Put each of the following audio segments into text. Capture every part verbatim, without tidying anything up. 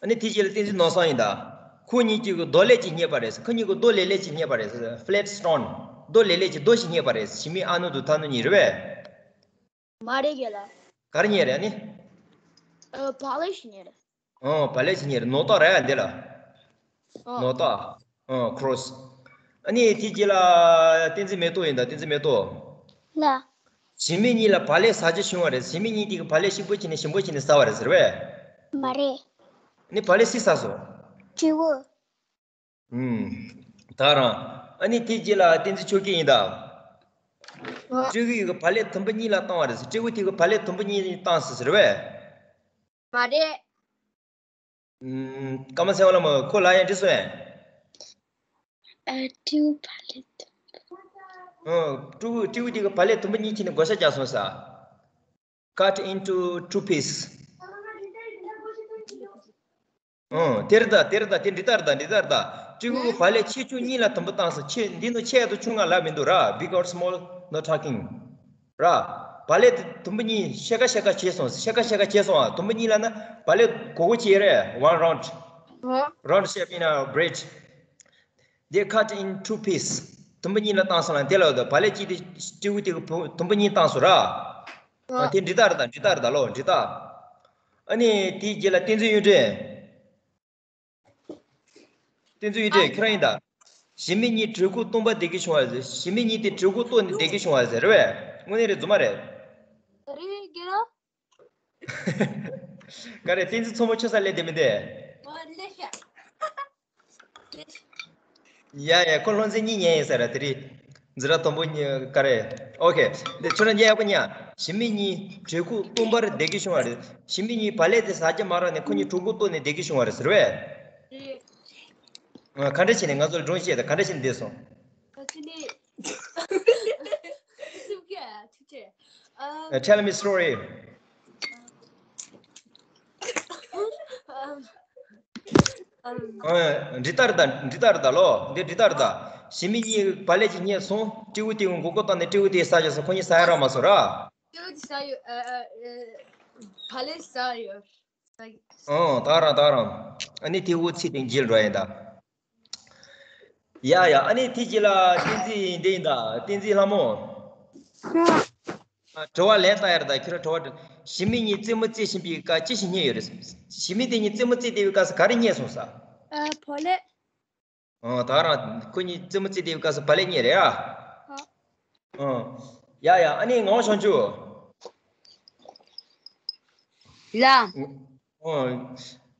ཨ་ནི་དེ་རྗེས་ལ་བསྟན་འཛིན་ནོར་བཟང་ཡིན་ད། ཁོ་གཉིས་ཀྱིས་རྡོ་ལེབ་ཅིག་རྙེད་པ་རེད། ཁོ་གཉིས་ཀྱིས་རྡོ་ལེབ་ལེབ་ཅིག་རྙེད་པ་རེད། Flat stone། རྡོ་ལེབ་ལེབ་ཅིག་རྡོ་ཞིག་རྙེད་པ་རེད། ཞི་མི་ཨ་ནུ་དང་ཐ་ནུ་གཉིས་རེད་པས། མ་རེད་རྒན་ལགས། ག་རེ་རྙེད་རེད་ཨ་ནི། ཨ། བག་ལེབ་ཞིག་རྙེད་རེད། ཨོ། བག་ལེབ་ཞིག་རྙེད་རེད། ནོར་རྟགས་རེད་ཨ་འདི་ལ། ཨོ། ནོར་རྟགས། ཨོ། cross། ཨ་ནི་དེ་རྗེས་ལ་བསྟན་འཛིན་མེ་ཏོག་ཡིན་ད། བསྟན་འཛིན་མེ་ཏོག། ལགས། ཞི་མི་གཉིས་ལ་བག་ལེབ་ཟ་རྒྱུ་བྱུང་བ་རེད། ཞི་མི་གཉིས་དེ་གི་བག་ལེབ་ཞིམ་པོ་བྱས་ནས་ཞིམ་པོ་བྱས་ནས་ཟ་བ་རེད་ཟེར་བས། མ་རེད། ནི་བག་ལེབ་སུས་ཟ་སོང་། སྤྲེའུ། ཨུམ། ད་རང་། ཨ་ནི་དེ་རྗེས་ལ་བསྟན་འཛིན་ཆོས་སྐྱིད་ཡིན་ད། ཨོ། སྤྲེའུ་ཡི་གི་བག་ལེབ་དུམ་བུ་གཉིས་ལ་བཏང་བ་རེད་ཟེར། སྤྲེའུ་དེ་གི་བག་ལེབ་དུམ་བུ་གཉིས་བཏང་ཟེར་ཟེར་བས། མ་རེད། ཨུམ། ཀརྨ་ཚེ་དབང་ལྷ་མོ་ཁོ་ལ་ཡང་འདྲི་སོང་ཡང་། ཨ། སྤྲེའུ་བག་ལེབ་དུམ་བུ། ཨོ། སྤྲེའུ་སྤྲེའུ་དེ་གི་བག་ལེབ་དུམ་བུ་གཉིས་བྱས་ནས་བགོ་བཤའ་རྒྱག་སོང་ཟེར། Cut into two piece། ཨོ། དེ་རེད་ད། དེ་རེད་ད། དེ་འདི་ལྟར་ད། འདི་ལྟར་ད། སྤྲེའུ་གི་བག་ལེབ་ཆེ་ཆུང་གཉིས་ལ་དུམ་བུ་བཏང་ཟེར། ཆེ་འདི་ནི་ཆེ་དང་ཆུང་ང་ལབ་མི་འདུག་ར། Big or small, no talking། ར། བག་ལེབ་དེ་དུམ་བུ་གཉིས་ཕྱེད་ཀ་ཕྱེད་ཀ་བྱས་སོང་། ཕྱེད་ཀ་ཕྱེད་ཀ་བྱས་སོང་ཨ། དུམ་བུ་གཉིས་ལབ་ན་བག་ལེབ་གོ་གོ་བྱས་རེད། One round། ཨོ། Round shape in a bread། They cut in two piece། དུམ་བུ་གཉིས་ལ་བཏང་སོང་ལ། དེ་ལ་བ་ལེ་གཅིག་དེ་སྤྲེའུ་དེ་གི་བུ་དུམ་བུ་གཉིས་བཏང་སོང་ར། ཨ། དེ་འདི་ལྟར་དང་འདི་ལྟར་དང་ལོ། འདི་ལྟར། ཨ་ནི་དེའི་རྗེས་ལ་བསྟན་འཛིན་གཡུ་སྒྲོན། བསྟན་འཛིན་གཡུ་སྒྲོན། ཨ། ཁྱོད་རང་ཡིན་ད། ཞི་མི་གཉིས་གྲོད་ཁོག་སྟོང་པ་བསྡད་ཀྱི་བྱུང་བ་ཟེར། ཞི་མི་གཉིས་དེ་གྲོད་ཁོག་ལྟོགས་ནས་བསྡད་ཀྱི་བྱུང་བ་ཟེར་བས། དངོས་གནས་རེད་རྫུན་མ་རེད། རེད་རྒན་ལགས། ག་རེ། བསྟན་འཛིན་མཚོ་མོ་ཁྱོད་ས་སླེབས་བསྡད་མི་འདུག་ཨོ། སླེབས་ཤག་ཡ་ཡ། ཁོ་སློབ་ཚན་གཉིས་ཉན་ཡིན་ས་ར། དེ་རིང་འཛིན་གྲྭ་དང་པོ་གཉིས་ག་རེ། ཨོ་ཁེ། འདི་ཁྱོད་རང་ཉན་ཡག་པོ་ཉན། ཞི་མི་གཉིས་གྲོད་ཁོག་སྟོང་པར་བསྡད་ཀྱི་བྱུང་བ་རེད། ཞི་མི་གཉིས་བག་ལེབ་དེ་ཟ་རྒྱུ་མ་རག་ནས་ཁོ་གཉིས་གྲོད་ཁོག་ལྟོགས་ནས་བསྡད་ཀྱི་བྱུང་བ་རེད་ཟེར་བས། རེད། ཨ། ག་འདྲ་བྱས་ནས་ང་ཚོ་ལ་སྒྲུང་བཤད་དང་ག་འདྲ་བྱས་ནས་བསྡད་སོང་། ཨ། ཅི་ནས། སེམས་སྐྱིད་ཐུགས་ཆེ། ཨ། Tell me story། ཨ། འདི་ལྟར་ད། འདི་ལྟར་ད་ལོ། འདི་འདི་ལྟར་ད། ཞི་མི་གཉིས་བག་ལེབ་ཅིག་རྙེད་སོང་། སྤྲེའུ་དེའི་མགོ་སྐོར་བཏང་ནས་སྤྲེའུ་དེ་ཟ་བྱས་སོང་། ཁོ་གཉིས་ཟ་ཡ་རག་མ་སོང་ར། སྤྲེའུ་དེ་ཟ་ཡོད། ཨ། ཨ། ཨ། བག་ལེབ་ཟ་ཡོད། ཨོ། ད་རང་ད་རང་། ཨ་ནི་དེ་འུ་ཚིག་དེ་འཇིལ་འགྲོ་ཡིན་ད། ཡ་ཡ། ཨ་ནི་དེ་རྗེས་ལ་བསྟན་འཛིན་འདི་ཡིན་ད། བསྟན་འཛིན་ལྷ་མོ། ཨ། དྲི་བ་ལན་བཏང་ཡར་ད། ཁྱོད་རང་དྲི་བ་དྲི། ཞི་མི་གཉིས་རྩེད་མོ་རྩེ་བཞིན་པའི་སྐབས་ཅི་ཞིག་རྙེད་ཡོད་རེད། ཞི་མི་དེ་གཉིས་རྩེད་མོ་རྩེ་བསྡད་པའི་སྐབས་སུ་ག་རེ་རྙེད་སོང་ས། ཨ། བག་ལེབ། ཨ། ད་རང་ཁོ་གཉིས་རྩེད་མོ་རྩེ་བསྡད་པའི་སྐབས་སུ་བག་ལེབ་རྙེད་རེད་ཨ། ཨ། ཡ་ཡ། ཨ་ནི་ངག་དབང་བྱང་ཆུབ། ལགས། ཨོ།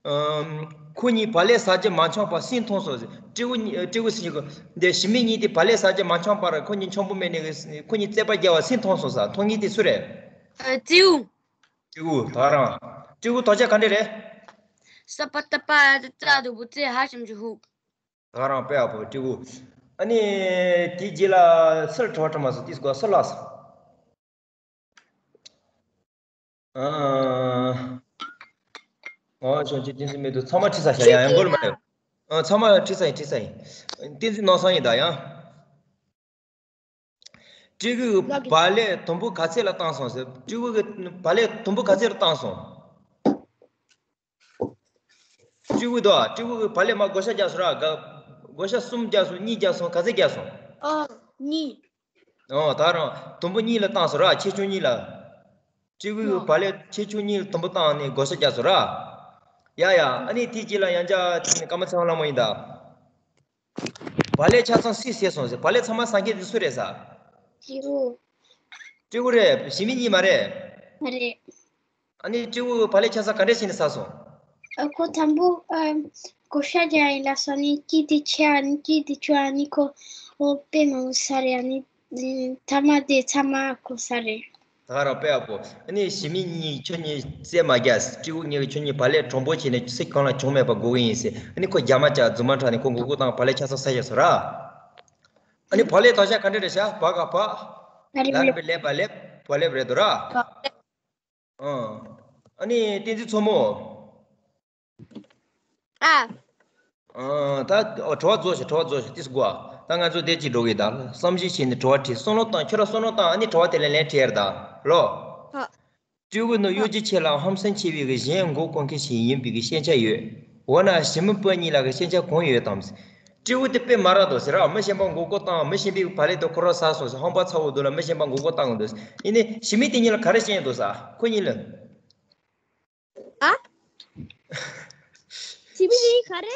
ཨམ། ཁོ་གཉིས་བག་ལེབ་ཟ་རྒྱུ་མ་འཆམ་པར་སུས་མཐོང་སོང་ཟེར། སྤྲེའུ་གཉིས། སྤྲེའུ་ཟེར་གྱི་འདི་ཞི་མི་གཉིས་དེ་བག་ལེབ་ཟ་རྒྱུ་མ་འཆམ་པར་ཁོ་གཉིས་འཆམ་པོ་མེད་ནས་ཁོ་གཉིས་རྩོད་པ་རྒྱག་པ་སུས་མཐོང་སོང་ཟེར། མཐོང་མཁན་དེ་སུ་རེད། ཨ། སྤྲེའུ། སྤྲེའུ། ད་རང་། སྤྲེའུ་དོགས་ཆ་ག་འདྲ་རེད། ས་པ་ཏ་པ་ཙ་དུ་བུ་ཙེ་ཧ་ཞམ་ཞུ་ཧུ། ད་རང་དཔེ་ཡག་པོ་སྤྲེའུ། ཨ་ནི་དེའི་རྗེས་ལ་སུར་དྲི་བ་དྲི་མ་སོང་། དེ་སྐོར་སུ་ལགས་སོ། ཨ། ཨོ། ཅོ་ཅོ། བསྟན་འཛིན་མེ་ཏོག་ཚང་མ་ཁྲིད་ཚར་ཤག་ཡང་ཡང་འགོར་མ་ཡོང་། ཨ། ཚང་མ་ཁྲིད་ཚར་ཡིན། ཁྲིད་ཚར་ཡིན། བསྟན་འཛིན་ནོར་བཟང་ཡིན་ད་ཡང་། སྤྲེའུས་བག་ལེབ་དུམ་བུ་ག་ཚད་ལ་བཏང་སོང་ཟེར། སྤྲེའུ་གིས་བག་ལེབ་དུམ་བུ་ག་ཚད་ལ་བཏང་སོང་། སྤྲེའུ་དང་། སྤྲེའུ་གིས་བག་ལེབ་མར་བགོ་བཤའ་རྒྱག་སོང་ར། ག་བགོ་བཤའ་གསུམ་རྒྱག་སོང་། གཉིས་རྒྱག་སོང་། ག་ཚད་རྒྱག་སོང་། ཨོ། གཉིས། ཨོ། ད་རང་དུམ་བུ་གཉིས་ལ་བཏང་སོང་ར། ཆེ་ཆུང་གཉིས་ལ། སྤྲེའུ་གིས་ཨོ། བག་ལེབ་ཆེ་ཆུང་གཉིས་ལ་དུམ་བུ་བཏང་ནས་བགོ་བཤའ་རྒྱག་སོང་ར། ཡ་ཡ། ཨ་ནི་དེའི་རྗེས་ལ་ཡང་བསྐྱར་ཀརྨ་ཚེ་དབང་ལྷ་མོ་ཡིན་ད། བག་ལེབ་ཆ་ཚང་སུས་ཟས་སོང་ཟེར། བག་ལེབ་ཚང་མ་ཟ་མཁན་དེ་སུ་རེད་ཟེར། སྤྲེའུ། སྤྲེའུ་རེད། ཞི་མི་གཉིས་མ་རེད། མ་རེད། ཨ་ནི་སྤྲེའུ་བག་ལེབ་ཆ་ཚང་ག་འདྲ་བྱས་ནས་ཟ་སོང་། ཨ། ཁོ་དང་པོ། ཨ། བགོ་བཤའ་རྒྱག་ཡིན་ལབ་སོང་ནས་གཅིག་དེ་ཆེ། ཨ་ནི་གཅིག་དེ་ཆུང་། ཨ་ནི་ཁོ་ཨོ་དཔེ་མང་པོ་ཟ་རེད། ཨ་ནི་ཐ་མ་དེ་ཚང་མ་ཁོ་ཟ་རེད། ད་རང་དཔེ་ཡག་པོ། ཨ་ནི་ཞི་མི་གཉིས་ཁྱོད་གཉིས་རྩེད་མ་རྒྱག་སྤྲེའུ་གཉིས་ཁྱོད་གཉིས་བག་ལེབ་དྲང་པོ་བྱས་ནས་ཚིག་གང་ལ་གྱོང་མེད་པ་དགོས་ཀྱི་ཡིན་ཟེར། ཨ་ནི་ཁོ་རྒྱ་མ་ཅག་རྫུན་མ་ཁྲ་ནས་ཁོ་མགོ་སྐོར་བཏང་བག་ལེབ་ཆ་ཚང་ཟ་ཡ་སོང་ར། ཨ་ནི་བག་ལེབ་དོགས་ཆ་ག་འདྲ་རེད་ཤག་བ་ག་བག་ལ་ལ་བ་ལེབ། བ་ལེབ་རེད་འདུག་ར། ཨ། ཨ་ནི་བསྟན་འཛིན་མཚོ་མོ། ཨ། ཨ། ད་དྲི་བ་རྫོགས་ཤག་དྲི་བ་རྫོགས་ཤག་དེ་སྒོ། ད་ང་ཚོ་དེ་གཅིག་འགྲོ་གི་ད། བསམ་གཞིག་བྱས་ནས་དྲི་བ་དྲིས། བསམ་བློ་བཏང་། ཁྱོད་རང་བསམ་བློ་བཏང་། ཨ་ནི་དྲི་བ་དེ་ལ་ལན་དྲིས་ཡར་ད་ལོ། ཨ། སྤྲེའུ་ནི་གཡོ་སྒྱུ་ཆེ་ལ་ཧམ་སེམས་ཆེ་བའི་གཞན་མགོ་སྐོར་མཁན་ཞིག་ཡིན་པའི་ཤེས་བྱ་ཡོད། འོ་ན་ཞི་མི་པོ་གཉིས་ལ་ཤེས་བྱ་གང་ཡོད་དམ། སྤྲེའུ་དེ་དཔེ་མ་རག་འདུག་ཟེར་ར། མི་གཞན་པ་མགོ་སྐོར་བཏང་། མི་གཞན་པའི་བག་ལེབ་དེ་ཁོ་རང་ཟ་སོང་ཟེར། ཧམ་པ་ཚ་བོ་འདུག་ལ་མི་གཞན་པ་མགོ་སྐོར་བཏང་འདུག། ཡིན་ནའི་ཞི་མི་དེ་གཉིས་ལ་ག་རེ་བཤད་འདུག་ཟེར། ཁོ་གཉིས་ལ། ཨ། ཞི་མི་དེ་ག་རེ།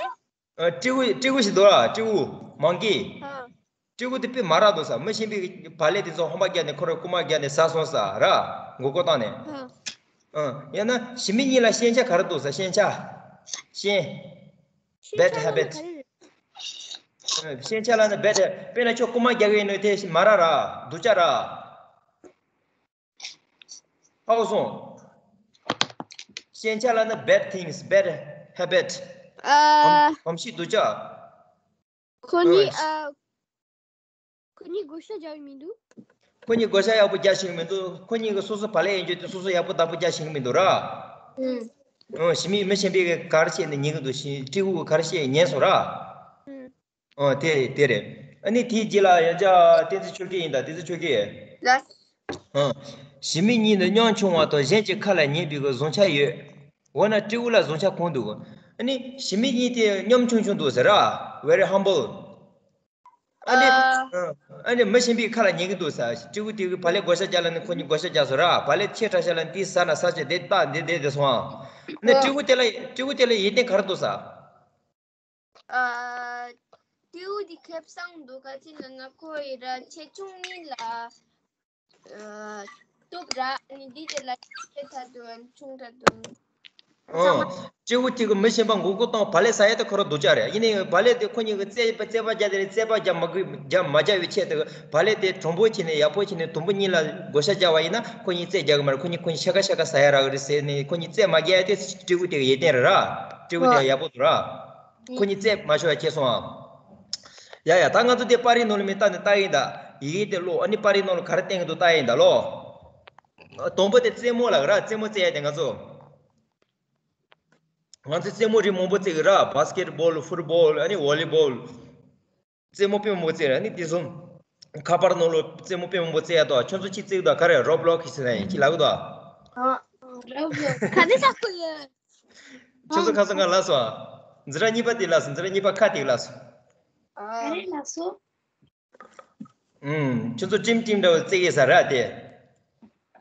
ཨ། སྤྲེའུ་སྤྲེའུ་ཞིག་འདུག་ར། སྤྲེའུ་མང་ཀི། ཨ། སྤྲེའུ་དེ་དཔེ་མ་རག་འདུག་ཟེར། མི་གཞན་པའི་བག་ལེབ་དེ་ཚོ་ཧམ་པ་བརྒྱབ་ནས་ཁོ་རང་རྐུ་མ་བརྒྱབ་ནས་ཟ་སོང་ཟེར་ར། མགོ་སྐོར་བཏང་ནས། ཨ། ཨ། ཡང་ན་ཞི་མི་གཉིས་ལ་ཞེན་ཆགས་ག་རེ་འདུག་ཟེར། ཞེན་ཆགས། ཞེན། bad habit། ཨ། ཞེན་ཆགས་ལབ་ན་bad habit། དཔེར་ན་ཁྱོད་རྐུ་མ་རྒྱག་གི་ཡིན་ནོ་དེ་མ་རག་ར། སྡུག་ཅག་ར། ཧ་གོ་སོང་། ཞེན་ཆགས་ལབ་ན་bad things, bad habit། ཨ། གོམས་གཤིས་སྡུག་ཅག། ཁོ་གཉིས། ཨ། ཨ། ཁོ་གཉིས་བགོ་བཤའ་རྒྱག་གི་མི་འདུག་ཁོ་གཉིས་བགོ་བཤའ་ཡག་པོ་རྒྱག་ཤེས་ཀྱི་མི་འདུག་ཁོ་གཉིས་ཀྱི་སོ་སོ་བག་ལེབ་ཡིན་རྒྱུ་དེ་སོ་སོ་ཡག་པོ་བདག་པོ་རྒྱག་ཤེས་ཀྱི་མི་འདུག་ར། ཨུ། ཨོ། ཞི་མི་མི་གཞན་པས་ག་རེ་བཤད་ནས་ཉན་གྱི་འདུག་ཞི། སྤྲེའུ་གིས་ག་རེ་བཤད་ཉན་སོང་ར། ཨུ། ཨོ། དེ་རེད། དེ་རེད། ཨ་ནི་དེའི་རྗེས་ལ་ཡང་བསྐྱར་བསྟན་འཛིན་ཆོས་སྐྱིད་ཡིན་ད། བསྟན་འཛིན་ཆོས་སྐྱིད། ལགས། ཨོ། ཞི་མི་གཉིས་ནི་གཉོམ་ཆུང་བ་དང་གཞན་གྱི་ཁ་ལ་ཉན་པའི་གི་བཟང་ཆ་ཡོད། འོ་ན་སྤྲེའུ་ལ་བཟང་ཆ་གང་འདུག་ཨ་ནི་ཞི་མི་གཉིས་དེ་གཉོམ་ཆུང་ཆུང་འདུག་ཟེར་ར། very humble། ཨ་ནི། ཨ། ཨ་ནི་མི་གཞན་པའི་ཁ་ལ་ཉན་གི་འདུག་ཟེར། སྤྲེའུ་དེ་གིས་བག་ལེབ་བགོ་བཤའ་རྒྱག་ལབ་ནས་ཁོ་གཉིས་བགོ་བཤའ་རྒྱག་སོང་ར། བག་ལེབ་ཆེ་དྲགས་ཤག་ལབ་ནས་དེ་ཟ་ན་ཟ་བྱས་དེ་བཏང་དེ་བསྡད་དེ་སོང་ཨ། ཨ་ནི་ཨ། སྤྲེའུ་དེ་ལ་སྤྲེའུ་དེ་ལ་ཡོན་ཏན་ག་རེ་འདུག་ཟེར། ཨ། སྤྲེའུ་དེ་ཁེ་བཟང་འདུག་ག་ཅི་ལབ་ན་ཁོ་ཡི་ར་ཆེ་ཆུང་གཉིས་ལ། ཨ། སྟོབས་ར། ཨ་ནི་འདི་དེ་ལ་ཆེ་དྲགས་འདུག་ཨ་ནི་ཆུང་དྲགས་འདུག་ཨ། སྤྲེའུ་དེ་གིས་མི་གཞན་པ་མགོ་སྐོར་བཏང་། བག་ལེབ་ཟ་ཡ་དེ་ཁོ་རང་སྡུག་ཅག་རེད། ཡིན་ནའི་བག་ལེབ་དེ་ཁོ་གཉིས་ཀྱིས་རྩེད་པ་རྩེད་པ་རྒྱག་དེ་རེད། རྩེད་པ་རྒྱག་མ་དགོས། རྒྱག་མ་རྒྱག་པའི་ཆེད་དུ་བག་ལེབ་དེ་དྲང་པོ་བྱས་ནས་ཡག་པོ་བྱས་ནས་དུམ་བུ་གཉིས་ལ་བགོ་བཤའ་རྒྱག་པ་ཡིན་ན་ཁོ་གཉིས་རྩེད་རྒྱག་གི་མ་རེད། ཁོ་གཉིས་ཁོ་གཉིས་ཤ་ཁ་ཟ་ཡ་རག་གི་རེད་ཟེར་ནས་ཁོ་གཉིས་རྩེད་མ་རྒྱག་ཡ་དེ་སྤྲེའུ་དེ་གི་ཡོན་ཏན་རེད་ར། སྤྲེའུ་དེ་ཡག་པོ་འདུག་ར། ཁོ་གཉིས་རྩེད་མ་ཤོར་བ་བྱས་སོང་ཨ། ཡ་ཡ། ད་ང་ཚོ་དེ་པར་རིས་ནང་ལ་མི་ལྟ་ནས་ལྟ་ཡིན་ད། ཡི་གེ་དེ་ཀློག་ཨ་ནི་པར་རིས་ནང་ལ་ག་རེ་བསྟན་གྱི་འདུག་ལྟ་ཡིན་ད་ལོ། དང་པོ་དེ་རྩེད་མོ་ལབ་ར། རྩེད་མོ་རྩེ་ཡ་དེ་ང་ཚོ། ང་ཚོ་རྩེད་མོ་རིགས་མང་པོ་རྩེ་གི་ར། བྷ་སི་ཀེ་ཊི་བྷོལ། ཕུཊ་བྷོལ། ཨ་ནི་ཝོ་ལི་བྷོལ། རྩེད་མོ་དཔེ་མང་པོ་རྩེ་ར། ཨ་ནི་དེ་ཚོ་ཁ་པར་ནང་ལ་རྩེད་མོ་དཔེ་མང་པོ་རྩེ་ཡ་དོ། ཁྱོད་ཚོ་ཅི་རྩེ་གི་འདུག་ག་རེ་རོབ་ལོག་ཟེར་ན་ཡིན་ཅི་ལབ་གི་འདུག་ཨ། རོབ་ལོག་ག་འདྲ་ཆགས་ཀྱི་ཡོད། ཁྱོད་ཚོ་ཁ་སང་ང་ལབ་སོང་ཨ། འཛིན་གྲྭ་གཉིས་པ་དེ་ལབ་སོང་། འཛིན་གྲྭ་གཉིས་པ་ཁ་དེ་ལབ་སོང་། ཨ། ག་རེ་ལབ་སོང་། ཨུམ། ཁྱོད་ཚོ་ཊིམ་ཊིམ་འདྲ་བོ་རྩེ་གི་ས་ར་དེ།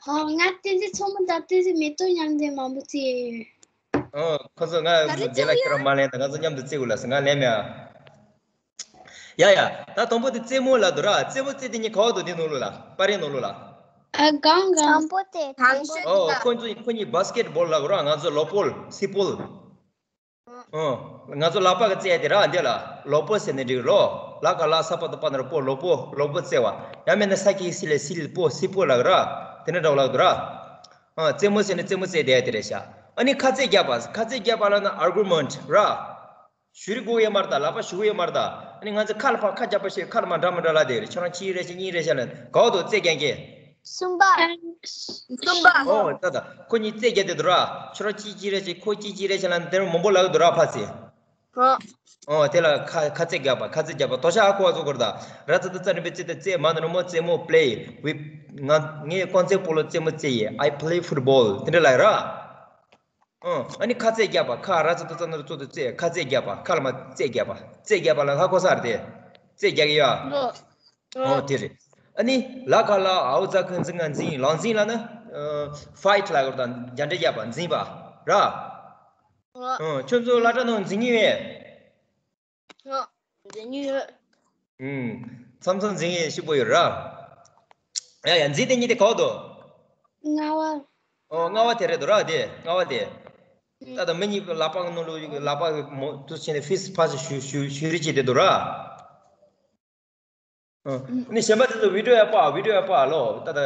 ཧོ། ང་བསྟན་འཛིན་མཚོ་མོ་དང་བསྟན་འཛིན་མེ་ཏོག་མཉམ་དུ་མང་པོ་རྩེ་ཡོད། ཨོ། ཁོ་ཚོ་ང་ག་རེ་རྗེས་ལ་རྩེ་ཁྱོད་རང་མ་ལེན་ད། ང་ཚོ་མཉམ་དུ་རྩེ་དགོས་ལབ་སོང་། ང་ལེན་མེད་ཨ། ཡ་ཡ། ད་དང་པོ་དེ་རྩེད་མོ་ལབ་འདུག་ར། རྩེད་མོ་རྩེ་དེ་གཉིས་ག་བ་འདུག་དེ་ནང་ལོགས་ལ། པར་རིས་ནང་ལོགས་ལ། ཨ། གང་གང་། དང་པོ་དེ་དང་པོ། ཨོ། ཁོ་ཚོ་ཁོ་གཉིས་བྷ་སི་ཀེ་ཊི་བྷོལ་ལབ་དགོས་ར། ང་ཚོ་ལོ་པོལ། སི་པོལ། ཨོ། ང་ཚོ་ལག་པ་གི་རྩེ་ཡ་དེ་ར། འདི་ལ་ལོ་པོ་ཟེར་ནས་འགྲིག་ལོ། ལ་ག་ལ་ས་པ་བཏགས་པ་ན་རོ་པོ། ལོ་པོ། ལོ་པོ་རྩེ་བ། ཡང་མིན་ན་ས་ཀྱི་སི་ལ་སི་ལ་པོ། སི་པོ་ལབ་ར། དེ་འདྲ་འདྲ་བོ་ལབ་འདུག་ར། ཨ། རྩེད་མོ་ཟེར་ནས་རྩེད་མོ་རྩེ་བསྡད་ཡ་དེ་རེད་ཤག་ཨ་ནི་ཁ་རྩེད་རྒྱག་པ། ཁ་རྩེད་རྒྱག་པ་ལབ་ན་ཨར་གུ་མེན་ཊི་ར། ཞུ་རི་དགོས་ཡོད་མ་རེད་ད། ལག་པ་ཞུ་གི་ཡོད་མ་རེད་ད། ཨ་ནི་ང་ཚོ་ཁ་ལ་ཕར་ཁ་རྒྱག་པ་ཞིག་ཁ་ལ་མར་འདྲ་མི་འདྲ་ལབ་དེ་རེད། ཁྱོད་རང་གཅིག་རེད་ཤག་གཉིས་རེད་ཤག་ལབ་ག་བ་འདུག་རྩེད་རྒྱག་མཁན། གསུམ་པ། གསུམ་པ། ཨོ་ད་ད། ཁོ་གཉིས་རྩེད་རྒྱག་དེ་འདུག་ར། ཁྱོད་རང་གཅིག་གཅིག་རེད་ཤག་ཁོ་གཅིག་གཅིག་རེད་ཤག་ལབ་དེ་མང་པོ་ལབ་གི་འདུག་ར་ཕར་ཚུར། ཨོ། ཨོ་དེ་ལ་ཁ་ཁ་རྩེད་རྒྱག་པ། ཁ་རྩེད་རྒྱག་པ། དོ་ཤ་ཧ་གོ་བ་བཟོ་དགོས་རེད་ད། ར་ཙ་ད་ཙ་རི་བི་ཙི་ད་རྩེད། མ་ན་རོ་མོ་རྩེད་མོ། པི་ལེ། ཝི་ང་ངས་རྐང་རྩེད་སྤོ་ལོ་རྩེད་མོ་རྩེ་ཡི། I play football། དེ་འདྲ་ལབ་ར། ཨང་། ཨ་ནི་ཁ་རྩེད་རྒྱག་པ། ཁ་ར་ཙ་ད་ཙ་ན་རོ་ཙོ་ད་རྩེད། ཁ་རྩེད་རྒྱག་པ། ཁ་ལ་མར་རྩེད་རྒྱག་པ། རྩེད་རྒྱག་པ་ལབ་ཧ་གོ་ས་རེད་དེ། རྩེད་རྒྱག་གི་ཡོད་ཨ། ཨོ་དེ་རེད། ཨ་ནི་ལ་ག་ལ་འའོ་ཛ་གི་འཛི་ང་འཛིང་། ལང་འཛིང་ལབ་ན་ཕའིཊ་ལབ་དགོས་རེད་ད། རྒྱ་འདྲེ་རྒྱག་པ། འཛིང་པ་ར། ཨང་། ཁྱོད་ཚོ་སློབ་གྲྭ་ནང་འཛིང་གི་ཡོད། ཨང་། འཛིང་གི་ཡོད། ཨུམ། མཚམས་མཚམས་འཛིང་ཡས་ཤིག་པོ་ཡོད་ར། ཡ་ཡ། འཛིང་དེ་གཉིས་དེ་ག་བ་འདུག་ལྔ་བ། ཨོ། ལྔ་བ་དེ་རེད་འདུག་ར། དེ་ལྔ་བ་དེ། ཨུམ། ད་ལྟ་མི་གཉིས་ལག་པ་གི་ནང་ལོགས་ལག་པ་གི་མོ་དུ་བྱས་ནས་ཕིསཊ་ཕ་སི་ཞུ་ཞུ་ཞུ་རེས་བྱས་བསྡད་འདུག་ར། ཨ། ཨུམ། ནི་གཞན་པ་དེ་ཚོ་བི་ཌི་ཡོ་ཡག་པོ། བི་ཌི་ཡོ་ཡག་པོ་ལོ། ད་ལྟ་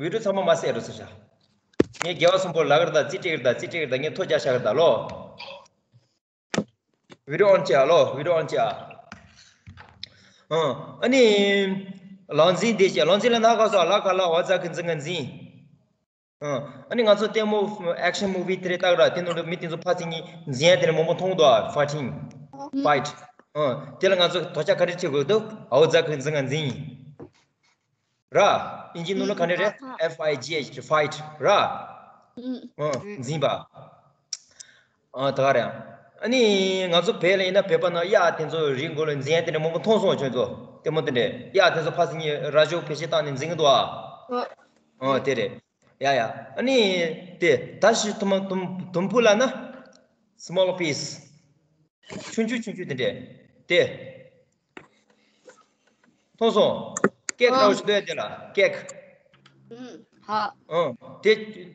བི་ཌི་ཡོ་ཚང་མ་མ་བསད་རོགས་ཟེར་ཤག་ངས་རྒྱལ་བ་གསུམ་པོ་ལབ་གི་རེད་ད། རྩིས་སྤྲད་གི་རེད་ད། རྩིས་སྤྲད་གི་རེད་ད། ངས་ཐོ་རྒྱག་བཞག་གི་རེད་ད་ལོ། བི་ཌི་ཡོ་ཨོན་བྱས་ཨ་ལོ། བི་ཌི་ཡོ་ཨོན་བྱས་ཨ། ཨ། ཨ་ནི་ལང་འཛིང་དེ་བྱས། ལང་འཛིང་ལབ་ན་ཧ་གོ་སོང་། ལ་ག་ལ་འའོ་ཛ་གི་འཛི་ང་འཛིང་། ཨ། ཨ་ནི་ང་ཚོ་ལྟད་མོ་ཨེག་ཤན་མུ་བི་དེ་འདྲ་ལྟ་གི་ར། དེ་ནང་དུ་མི་དེ་ཚོ་ཕར་ཚུར་གཉིས་འཛིང་ཡ་དེ་འདྲ་མང་པོ་མཐོང་གི་འདུག་ཨ། ཕའི་ཊིང་། ཕའིཊ། ཨ། དེ་ལ་ང་ཚོ་དོ་ཤ་ག་རེ་བྱེད་དགོས་འདུག་འའོ་ཛ་གི་འཛི་ང་འཛིང་ར། ཨིན་ཇི་ནང་ལ་ག་འདྲ་རེད། ཨེཕ་ཨའི་ཇི་ཨེཆ་ཊི། ཕའིཊ་ར། ཨ། འཛིན་པ། ཨ། ད་ག་རེད། ཨ་ནི་ང་ཚོ་བོད་ལ་ཡིན་ན་བོད་པ་ནང་གཡག་དེ་ཚོ་རིགས་མགོ་ལ་འཛིན་ཡ་དེ་འདྲ་མང་པོ་མཐོང་སོང་། ཁྱོད་ཚོ་ལྟད་མོ་དེ་འདྲས་གཡག་དེ་ཚོ་ཕར་ཚུར་གཉིས་རྭ་ཅོ་བེད་སྤྱོད་བཏང་ནས་འཛིན་གི་འདུག་ཨ། ཨ། དེ་རེད། ཡ་ཡ། ཨ་ནི་དེ་ད་ཤི་དུམ་དུམ་དུམ་བུ་ལབ་ན་small piece། ཆུང་ཆུང་ཆུང་ཆུང་དེ་འདྲས། དེ། མཐོང་སོང་། ཀེག་འདྲ་བོ་ཞིག་འདུག་ཡ་དེ་ལ་ཀེག་ཧ། ཨང་། དེ་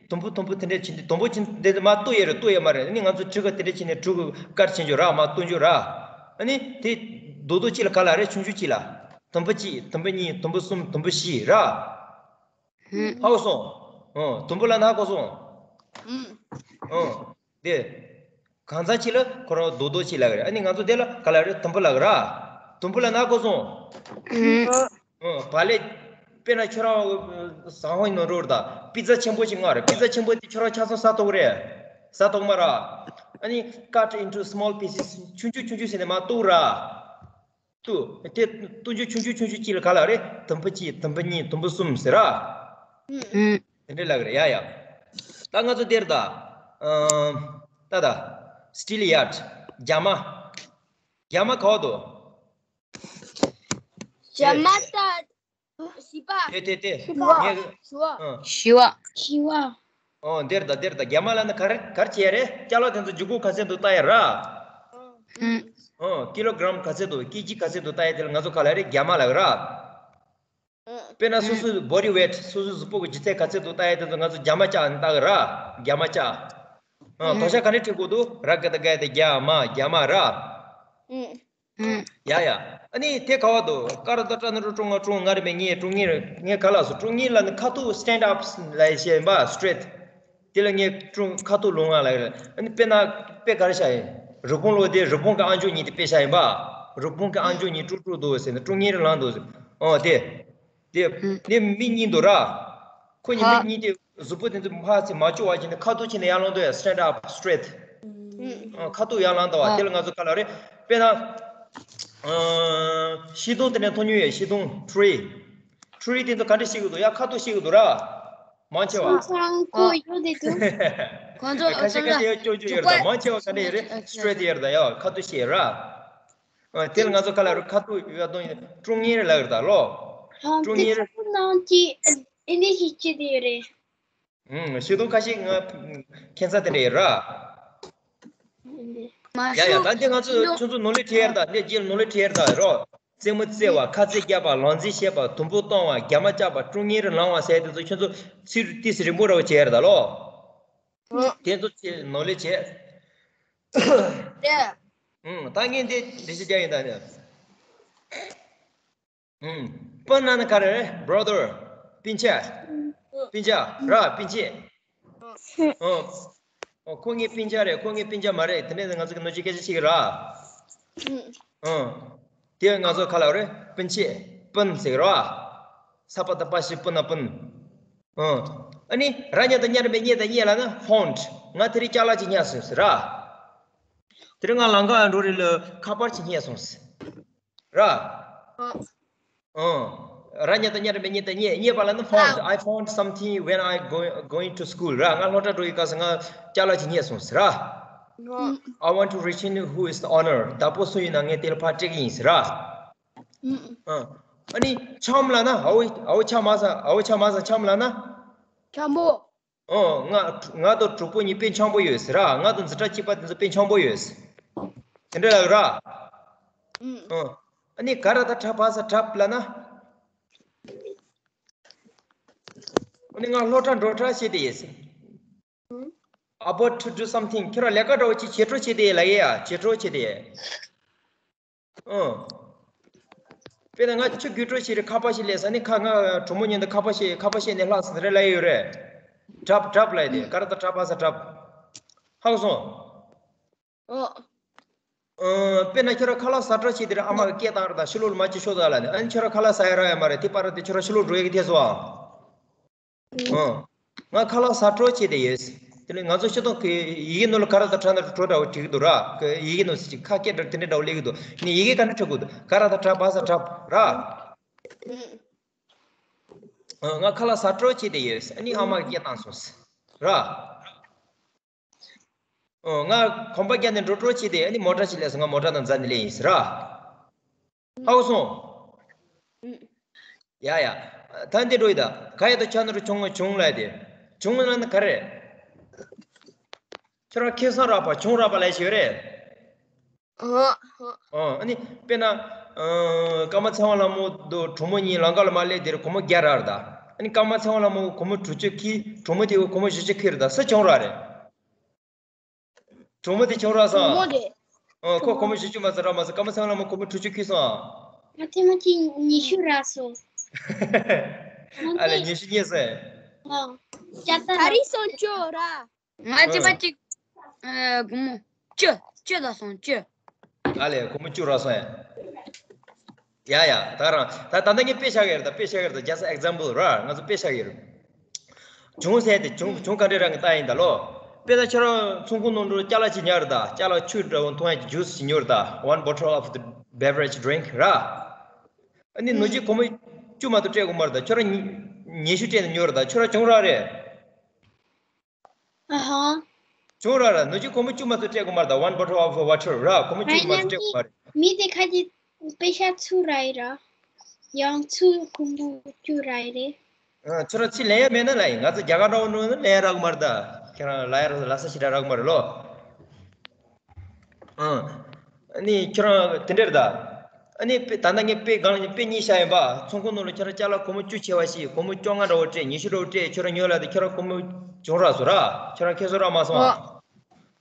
དུམ་བུ་དུམ་བུ་དེ་འདྲས་བྱིན་ཏེ། དུམ་བུ་བྱིན་དེ་མར་གཏུབ་ཡ་རེད། གཏུབ་ཡ་མ་རེད། ཨ་ནི་ང་ཚོ་གྲི་ག་དེ་འདྲས་བྱིན་ནས་གྲུ་གུ་དཀར་བྱིན་རྒྱུ་ར། མར་གཏུབ་རྒྱུ་ར། ཨ་ནི་དེ་རྡོག་རྡོག་གཅིག་ལ་ག་ལ་རེད། ཆུང་ཆུང་གཅིག་ལ། དུམ་བུ་གཅིག་དུམ་བུ་གཉིས། དུམ་བུ་གསུམ། དུམ་བུ་བཞི་ར། ཧ་གོ་སོང་། ཨང་། དུམ་བུ་ལབ་ན་ཧ་གོ་སོང་། ཨང་། དེ། གང་ཚང་གཅིག་ལ་ཁོ་རང་རྡོག་རྡོག་གཅིག་ལབ་ཀྱི་རེད། ཨ་ནི་ང་ཚོ་དེ་ལ་ག་ལབ་རེད། དུམ་བུ་ལབ་ཀྱི་ར། དུམ་བུ་ལབ་ན་ཧ་གོ་སོང་། ཨང་། བག་ལེབ། དཔེར་ན་ཁྱོད་རང་ཟ་ཧོན་ནང་འགྲོ་ར། ད་པི་ཛ་ཆེན་པོ་ཞིག་མངགས་རེད། པི་ཛ་ཆེན་པོ་དེ་ཁྱོད་རང་ཆ་ཚང་ཟ་ཐུབ་ཀྱི་རེད། ཟ་ཐུབ་མ་ར། ཨ་ནི་cut into small pieces། ཆུང་ཆུང་ཆུང་ཆུང་བྱས་ནས་མར་གཏུབ་ར། ཏུ། དེ་གཏུབ་རྒྱུ་ཆུང་ཆུང་ཆུང་ཆུང་གཅིག་ལ་ག་ལབ་རེད། དུམ་བུ་གཅིག་དུམ་བུ་གཉིས། དུམ་བུ་གསུམ་ཟེར་ར། ཨུམ། དེ་འདྲ་ལབ་ཀྱི་རེད། ཡ་ཡ། ད་ང་ཚོ་དེར་ད། ཨ། ད་ད། Steelyard། རྒྱ་མ། རྒྱ་མ་ག་པར་འདུག་རྒྱ་མ་ད། བྱིས་པ། དེ་དེ་དེ། བྱིས་པ། ངས། བྱིས་པ། ཨ། བྱིས་པ། བྱིས་པ། ཨོ། དེར་ད་དེར་ད། རྒྱ་མ་ལབ་ན་ག་རེ་ག་རེ་བྱེད་ཡ་རེད། ཅ་ལག་དེ་ཚོ་ལྗིད་ཁོག་ག་ཚད་འདུག་ལྟ་ཡ་ར། ཨུམ། ཨོ། ཀི་ལོ་གྲམ་ག་ཚད་འདུག་ཀེ་ཇི་ག་ཚད་འདུག་ལྟ་ཡ་དེ་ལ་ང་ཚོ་ག་ལབ་རེད། རྒྱ་མ་ལབ་ར། དཔེར་ན་སོ་སོའི་body weight། སོ་སོའི་གཟུགས་པོ་གི་ལྗིད་ཚད་ག་ཚད་འདུག་ལྟ་ཡ་དེ་ཚོ་ང་ཚོ་རྒྱ་མ་ལྕགས་ལྟ་གི་ར། རྒྱ་མ་ལྕགས། ཨ། དོ་ཤ་ག་ནས་བྲིས་དགོས་འདུག་ར་ག་བཏགས་རྒ་ཡ་བཏགས་རྒྱ་མ། རྒྱ་མ་ར། ཡ་ཡ། ཨ་ནི་དེ་ག་པར་འདུག་ཀ་ར་བཏགས་ཀྲ་ན་རོ་ཀྲོ། ང་། ཀྲོ། ང་རེ་མེ་ཉེ། ཀྲོང་ངེ་རེད། ངས་ག་ལབ་སོང་། ཀྲོང་ངེ་ལབ་ན་ཁ་ཐུག stand up ལབ་ཡ་ཞིག་ཡིན་པ། straight། དེ་ལ་ངས་ཀྲུང་ཁ་ཐུག་ལུང་ང་ལ་ཡོད། ཨ་ནི་དཔེར་ན་དཔེ་ག་རེ་བཞག་ཡིན། རི་བོང་ལོ་དེ་རི་བོང་གི་ཨ་མཆོག་གཉིས་དེ་དཔེ་བཞག་ཡིན་པ། རི་བོང་གི་ཨ་མཆོག་གཉིས་ཀྲུག་ཀྲུག་འདུག་ཟེར་ནས་ཀྲུང་ངེ་རེ་ལངས་འདུག་ཟེར། ཨོ་དེ། དེ། དེ་མི་གཉིས་འདུག་ར། ཁོ་གཉིས་མི་གཉིས་དེ་གཟུགས་པོ་དེ་ཚོ་ཕར་ཚུར་མ་བཅུག་པ་བྱས་ནས་ཁ་ཐུག་བྱས་ནས་ཡར་ལངས་འདུག་ཡ། stand up straight། ཨ། ཁ་ཐུག་ཡར་ལངས་འདུག་བ། དེ་ལ་ང་ཚོ་ག་ལབ་རེད། དཔེར་ན། ཨ། ཤིང་སྡོང་དེ་ནས་མཐོང་མྱོང་ཡོད། ཤིང་སྡོང་tree། tree དེ་ཚོ་ག་འདྲ་བཤིག་གི་འདུག་ཡ། ཁ་ཐུག་བཤིག་གི་འདུག་ར། མང་ཆེ་བ། ཁོ་ཚང་ཁོ་ཡོད་དེ་འདུག་ཁོ་ཚོ་ཁ་ཤས་ཁ་ཤས་ཡོད་ཅོག་ཅོག་ཡོད་རེད་ད། མང་ཆེ་བ་ག་འདྲ་ཡོད་རེད། straight ཡོད་རེད་ད། ཡ། ཁ་ཐུག་བཤིག་ར། ཨ། དེ་ལ་ང་ཚོ་ག་ལབ་རེད། ཁ་ཐུག་ཡར་གཏོང་ཡ་ཀྲུང་ངེ་རེ་ལབ་རེད་ད་ལོ། ཀྲུང་ངེ་རེ། ཁོ་ནང་གི་ཨེ་ནི་ཞིག་བྱེད་དེ་ཡོད་རེད། ཨུམ། ཤེས་རྟོགས་ཁ་ཤས་ང་ཁྱད་མཚར་དེ་འདྲ་ཡོད་ར། མ་ཡ་ཡ། ཤོག་ད་འདི་ང་ཚོས་ཁྱོད་ཚོ་ནོར་ལས་ཁྲིད་ཡར་ད། འདི་རྗེས་ནོར་ལས་ཁྲིད་ཡར་ད་རོ། རྩེད་མོ་རྩེ་བ། ཁ་རྩེ་རྒྱབ་པ། ལག་འཛིན་བྱེད་པ། དུམ་བུ་གཏོང་བ། རྒྱ་མ་བཅག་པ། ཀྲུང་ངེ་རེ་ལངས་པ་ཟེར་དེ་ཚོ་ཁྱོད་ཚོ་ཚིག་ཏིས་རིང་པོ་ར་བ་བྱེད་ཡར་ད་ལོ། དེ་ཚོ་ཁྱེད་ནོར་ལས་བྱེད། ཨུམ། ད་ངས་འདི་འདི་ཞིག་རྒྱག་ཡིན་ད་ནི། ཨུམ། སྤུན་ལབ་ན་ག་རེ་རེད། brother། སྤུན་ཆ། སྤུན་ཆ་ར། སྤུན་མཆེད། ཨོ། ཨོ། ཁོ་ངའི་སྤུན་ཆ་རེད། ཁོ་ངའི་སྤུན་ཆ་མ་རེད། དེ་འདྲ་ང་ཚོ་གི་ནོར་གྱི་སྐད་ཆ་ཞིག་ར། ཨོ། དེ་ང་ཚོ་ག་ལབ་རེད། སྤུན་མཆེད། སྤུན་ཟེར་ར། ས་པ་བཏགས་སྤ་ཞབས་སི་སྤུ་ན་སྤུན། ཨོ། ཨ་ནི་ར་ཉ་བཏགས་རྙ་རེ་མེ་རྙེད་དང་རྙེད་ལབ་ན་found། ང་དེ་རིང་ཅ་ལག་ཅིག་རྙེད་སོང་ཟེར་ར། དེ་རིང་ང་ལམ་ཁ་འགྲོ་རེས་ལ་ཁ་པར་ཅིག་རྙེད་སོང་ཟེར། ར། ཨ། ར་ཉ་བཏགས་རྙ་རེ་མེ་རྙེད་དང་རྙེད། རྙེད་པ་ལབ་ན་found། I found something when I go going to school། ར། ང་སློབ་གྲྭ་འགྲོ་ཡི་སྐབས་སུ་ང་ཅ་ལག་ཅིག་རྙེད་སོང་ཟེར་ར། I want to return who is the owner། བདག་པོ་སུ་ཡིན་ན་ངས་དེ་ལ་ཕར་སྤྲད་ཀྱི་ཡིན་ཟེར་ར། ཨ། ཨ་ནི་འཆམ་ལབ་ན། ཨ་བོ་ཨ་བོ་འཆམ་མ་སོང་། ཨ་བོ་འཆམ་མ་སོང་། འཆམ་ལབ་ན། འཆམ་པོ། ཨོ། ང་ང་དང་གྲོགས་པོ་གཉིས་དཔེ་འཆམ་པོ་ཡོད་ཟེར་ར། ང་དང་འཛིན་གྲྭ་གཅིག་པ་དེ་ཚོ་དཔེ་འཆམ་པོ་ཡོད་ཟེར། དེ་འདྲ་ལབ་ར། ཨོ། ཨ་ནི་ག་ར་བཏགས་གྲ་བ་ས་གྲབ་ལབ་ན། ཨ་ནི་ང་སློབ་གྲྭ་འགྲོ་གྲབས་བྱེད་དེ་ཡོད་ཟེར། About to do something། ཁྱོད་རང་ལས་ཀ་འདྲ་བོ་ཅིག་བྱེད་འགྲོ་བྱེད་དེ་ལབ་ཡ། བྱེད་འགྲོ་བྱེད་དེ། ཨོ། དཔེར་ན་ང་ཆུ་རྒྱུག་འགྲོ་བྱེད་རེས་ཁ་པར་ཞིག་ལས་ས་ནི། ཁ། ང་གྲོགས་མོ་མཉམ་དུ་ཁ་པར་བཤད། ཁ་པར་བཤད་ནས་ལྷག་ཟེར་རེ་ལབ་ཡོད་རེད། གྲབ་གྲབ་ལབ་དེ། ག་ར་བཏགས་གྲ་བ་ས་གྲབ། ཧ་གོ་སོང་། ཨོ། ཨོ། དཔེར་ན་ཁྱོད་རང་ཁ་ལག་ཟ་འགྲོ་བྱེད་དེ་རེད། ཨ་མ་གིས་སྐད་བཏང་རེད་ད། ཕྱི་ལོགས་ལ་མར་ཅིག་ཤོག་ཟེར་ལབ་ནས། ཨ་ནི་ཁྱོད་རང་ཁ་ལག་ཟ་ཡ་རག་ཡ་མ་རེད། དེ་བར་དེ་ཁྱོད་རང་ཕྱི་ལོགས་འགྲོ་ཡ་གི་ཐད་སོང་ཨ། ཨ། ང་ཁ་ལག་ཟ་འགྲོ་བྱེད་དེ་ཡོད། དེ་ནས་ང་ཚོ་སྤྱི་བཏང་གི་ཡི་གེ་ནང་ལ་ག་ར་བཏགས་གྲ་ན་རོ་གྲོ་འདྲ་བོ་བྲིས་ཀྱི་འདུག་ར། གི་ཡི་གེ་ནང་ཅིག་ཁ་སྐད་འདྲ་དེ་འདྲ་འདྲ་བོ་སླེབས་ཀྱི་འདུག་ནི་ཡི་གེ་ག་འདྲ་འབྲི་དགོས་འདུག་ག་ར་བཏགས་གྲ་བ་ས་གྲབ་ར། ཨ། ང་ཁ་ལག་ཟ་འགྲོ་བྱེད་དེ་ཡོད། ཨ་ནི་ཨ་མ་གིས་སྐད་བཏང་སོང་། ར། ཨོ། ང་གོམ་པ་བརྒྱབ་ནས་འགྲོ་འགྲོ་བྱས་ཏེ། ཨ་ནི་མོ་ཊ་ཞིག་སླེབས་སོང་། ང་མོ་ཊ་ནང་འཛུལ་ནས་སླེབས་ཡིན་ཟེར་ར། ཧ་གོ་སོང་། ཡ་ཡ། ད་འདི་འགྲོ་ཡི་ད། ག་ཡ་ད་ཆ་ན་རུ་བྱུང་བྱུང་ལབ་དེ། བྱུང་ལབ་ན་ག་རེ། ཁྱོད་རང་ཁེ་བཟང་རག་པ། བྱུང་རག་པ་ལབ་ཞིག་ཡོད་རེད། ཨོ། ཨོ། ཨ་ནི་དཔེར་ན། ཨ། ཀརྨ་ཚེ་དབང་ལྷ་མོ་དང་གྲོགས་མོ་གཉིས་ལམ་ཁ་ལ་མར་སླེབས་དེར་སྒོར་མོ་བརྒྱ་རག་རེད་ད། ཨ་ནི་ཀརྨ་ཚེ་དབང་ལྷ་མོ་སྒོར་མོ་དྲུག་ཅུ་ཁྱེར། གྲོགས་མོ་དེ་སྒོར་མོ་བཞི་ཅུ་ཁྱེར་རེད་ད། སུ་བྱུང་རག་རེད། གྲོགས་མོ་དེ་བྱུང་རག་སོང་། གྲོགས་མོ་དེ། ཨོ། ཁོ་སྒོར་མོ་བཞི་ཅུ་མ་ཚད་རག་མ་ཚད། ཀརྨ་ཚེ་དབང་ལྷ་མོ་སྒོར་མོ་དྲུག་ཅུ་ཁྱེར་སོང་། ང་ཐེངས་མ་གཅིག་ཉི་ཤུ་རག་སོང་། ཨ་ལས། ཉི་ཤུ་རྙེད་སོང་། ཨ། ད་རིང་སོང་བཅུ་རག་ང་ཚེ་ཕ་གཅིག་ཨ། སྒོར་མོ་བཅུ། བཅུ་ལ་སོང་། བཅུ། ཨ་ལས། སྒོར་མོ་བཅུ་རག་སོང་ཡ། ཡ་ཡ། ད་རང་ད་ད་ལྟ་ངས་དཔེ་བཞག་གི་རེད་ད། དཔེ་བཞག་གི་རེད་ད། just example ར། ང་ཚོ་དཔེ་བཞག་གི་རེད། བྱུང་ཟེར་དེ་བྱུང་བྱུང་ག་འདྲ་རག་ངས་ལྟ་ཡིན་ད་ལོ། དཔེར་ན་ཁྱོད་རང་ཚོང་ཁང་ནང་འགྲོ། ཅ་ལག་ཅིག་ཉར་རེད་ད། ཅ་ལག་ཆུ་འདྲ་བོ་འཐུང་ཡ་གི་ཇུས་ཅིག་ཉོས་རེད་ད། One bottle of the beverage drink ར། ཨ་ནི་ནུ་གཅིག་སྒོར་མོ་བཅུ་མ་གཏོགས་སྤྲད་དགོས་མ་རེད་ད། ཁྱོད་རང་ཉི་ཉི་ཤུ་སྤྲད་ནས་ཉོས་རེད་ད། ཁྱོད་རང་བྱུང་རག་རེད། ཨ་ཧ། བྱུང་རག་ར། ནུ་གཅིག་སྒོར་མོ་བཅུ་མ་གཏོགས་སྤྲད་དགོས་མ་རེད་ད། One bottle of water ར། སྒོར་མོ་བཅུ་མ་གཏོགས་སྤྲད་དགོས་མ་རེད། མི་དེ་ཁ་ཅིག་པེ་ཤ་ཚུར་རག་ཡི་ར། ཡང་ཚུར་སྒོར་མོ་བཅུ་རག་ཡི་རེད། ཨ། ཁྱོད་རང་ཚུར་ལེན་ཡ་མེད་ན་ལབ་ཡིན། ང་ཚོ་རྒྱ་གར་འདྲ་བོ་འགྲོ་ན་ལེན་ཡ་རག་མ་རེད་ད། ཁྱོད་རང་ལ་ཡ་ར་ལ་ས་ཞེ་དྲག་རག་མ་རེད་ལོ། ཨང་། ཨ་ནི་ཁྱོད་རང་དེ་འདྲ་རེད་ད། ཨ་ནི་དཔེ་ད་ལྟ་ངས་དཔེ་སྒང་ལ་དཔེ་གཉིས་བཞག་ཡིན་པ། ཚོང་ཁང་ནང་ལ་ཁྱོད་རང་ཅ་ལག་སྒོར་མོ་བཅུ་ཆེ་བ་ཞིག་སྒོར་མོ་བཅོ་ལྔ་འདྲ་བོ་སྤྲད། ཉི་ཤུ་འདྲ་བོ་སྤྲད། ཁྱོད་རང་ཉོས་ལབ་དེ་ཁྱོད་རང་སྒོར་མོ་བྱུང་རག་སོང་ར། ཁྱོད་རང་ཁེ་བཟང་རག་མ་སོང་ཨ། ཨོ།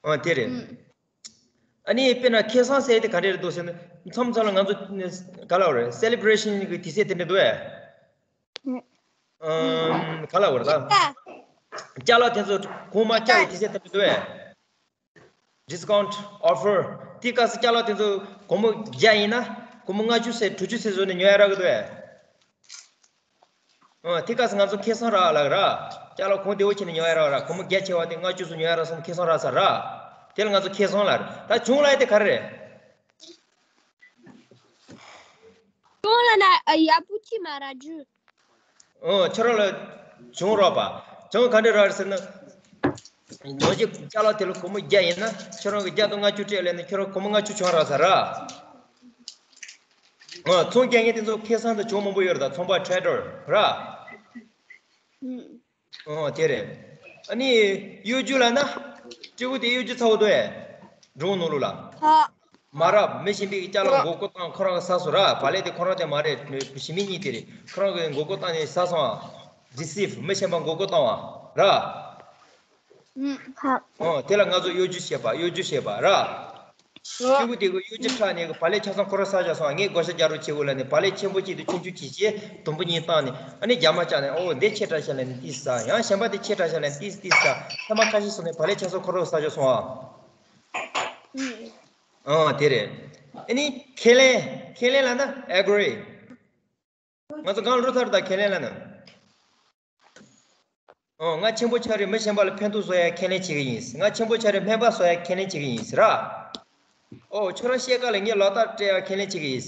ཨང་། དེ་རེད། ཨ་ནི་དཔེར་ན་ཁེ་བཟང་ཟེར་དེ་ག་འདྲ་རེད་འདུག་ཟེར་ན། མཚམས་མཚམས་ལ་ང་ཚོ་ག་ལབ་རེད། སེ་ལི་བྷི་རེ་ཤན་གི་དུས་ཚོད་དེ་འདྲ་འདུག་ཨེ། ཨམ། ག་ལབ་དགོས་རེད་ད། ཅ་ལག་དེ་ཚོ་གོང་མ་བཀྱག་གི་དུས་ཚོད་དེ་འདྲ་འདུག་ཨེ། discount offer དེ་སྐབས་སུ་ཅ་ལག་དེ་ཚོ་སྒོར་མོ་བརྒྱ་ཡིན་ན་སྒོར་མོ་ལྔ་བཅུ་ཙམ་དྲུག་ཅུ་ཙམ་བཟོས་ནས་ཉོ་ཡ་རག་གི་འདུག་ཨེ། ཨ། དེ་སྐབས་སུ་ང་ཚོ་ཁེ་བཟང་རག་ལབ་ར། ཅ་ལག་གོང་བདེ་བོ་བྱས་ནས་ཉོ་ཡ་རག་ར། སྒོར་མོ་བརྒྱ་ཆེ་བ་དེ་ལྔ་བཅུ་ཙམ་ཉོ་ཡ་རག་སོང་། ཁེ་བཟང་རག་ཚར་ར། དེ་ལ་ང་ཚོ་ཁེ་བཟང་ལབ་རེད། ད་བྱུང་ལབ་ཡ་དེ་ག་རེ་རེད། བྱུང་ལབ་ན་ཡག་པོ་ཅིག་མ་རག་རྒྱུ། ཨོ། ཁྱོད་རང་ལ་བྱུང་རག་པ། བྱུང་ག་འདྲ་རག་ཟེར་ན། ནང་བཞིན་ཅ་ལག་དེ་ལ་སྒོར་མོ་བརྒྱ་ཡིན་ན་ཁྱོད་རང་གི་བརྒྱ་དང་ལྔ་བཅུ་སྤྲད་ལབ་ན་ཁྱོད་རང་སྒོར་མོ་ལྔ་བཅུ་བྱུང་རག་ཚར་ར། ཨོ། ཚོང་རྒྱག་མཁན་དེ་ཚོ་ཁེ་བཟང་དང་བྱུང་མང་པོ་ཡོད་རེད་ད། ཚོང་པ་ཊེ་རེ་ཌར་ར། ཨོ། དེ་རེད། ཨ་ནི་གཡོ་སྒྱུ་ལབ་ན། སྤྲེའུ་དེ་གཡོ་སྒྱུ་ཚ་བོ་འདུག་ཨེ། སྒྲུང་ནང་ལོགས་ལ། ཧ། མ་རབས་མི་གཞན་པའི་ཅ་ལག་མགོ་སྐོར་བཏང་ཁོ་རང་གིས་ཟ་སོང་ར། བག་ལེབ་དེ་ཁོ་རང་དེ་མ་རེད། ཞི་མི་གཉིས་དེ་རེད། ཁོ་རང་གིས་མགོ་སྐོར་བཏང་ནས་ཟ་སོང་ཨ། ཌི་སི་བྷ། མི་གཞན་པ་མགོ་སྐོར་བཏང་བ་ར། ཧ། ཨོ། དེ་ལ་ང་ཚོ་གཡོ་སྒྱུ་བྱེད་པ། གཡོ་སྒྱུ་བྱེད་པ་ར། ཨོ། སྤྲེའུ་དེ་གིས་གཡོ་སྒྱུ་ཁྲིད་ནས་གི་བག་ལེབ་ཆ་ཚང་ཁོ་རང་ཟ་བཞག་སོང་། ངས་བགོ་བཤའ་རྒྱག་རོགས་བྱེད་དགོས་ལབ་ནས་བག་ལེབ་ཆེན་པོ་གཅིག་དང་ཆུང་ཆུང་གཅིག་བྱས། དུམ་བུ་གཉིས་བཏང་ནས། ཨ་ནི་རྒྱ་མ་བཅག་ནས། ཨོ། འདི་ཆེ་དྲགས་ཤག་ལབ་ནས་ཏོག་ཙམ་ཟ། ཡང་གཞན་པ་དེ་ཆེ་དྲགས་ཤག་ལབ་ནས་ཏོག་ཙམ་ཏོག་ཙམ་ཟ། ཐེངས་མ་ཁ་ཤས་སོང་ནས་བག་ལེབ་ཆ་ཚང་ཁོ་རང་ཟ་བཞག་སོང་ཨ། ཨོ། དེ་རེད། ཨ་ནི་ཁས་ལེན། ཁས་ལེན་ལབ་ན་ཨེ་གྷི་རི། ང་ཚོ་སྒང་ལ་འགྲོ་ཚར་ད། ཁས་ལེན་ལབ་ན། ཨོ། ང་ཆེན་པོ་ཆགས་རིང་མི་གཞན་པ་ལ་ཕན་ཐོགས་བཟོ་ཡ་ཁས་ལེན་བྱེད་ཀྱི་ཡིན། ང་ཆེན་པོ་ཆགས་རིང་སྨན་པ་བཟོ་ཡ་ཁས་ལེན་བྱེད་ཀྱི་ཡིན་ཟེར་ར། ཨོ། ཁྱོད་རང་བཤད་ཀ་ལ་ངས་ལག་རྟགས་སྤྲད་ཡ་ཁས་ལེན་བྱེད་ཀྱི་ཡིན།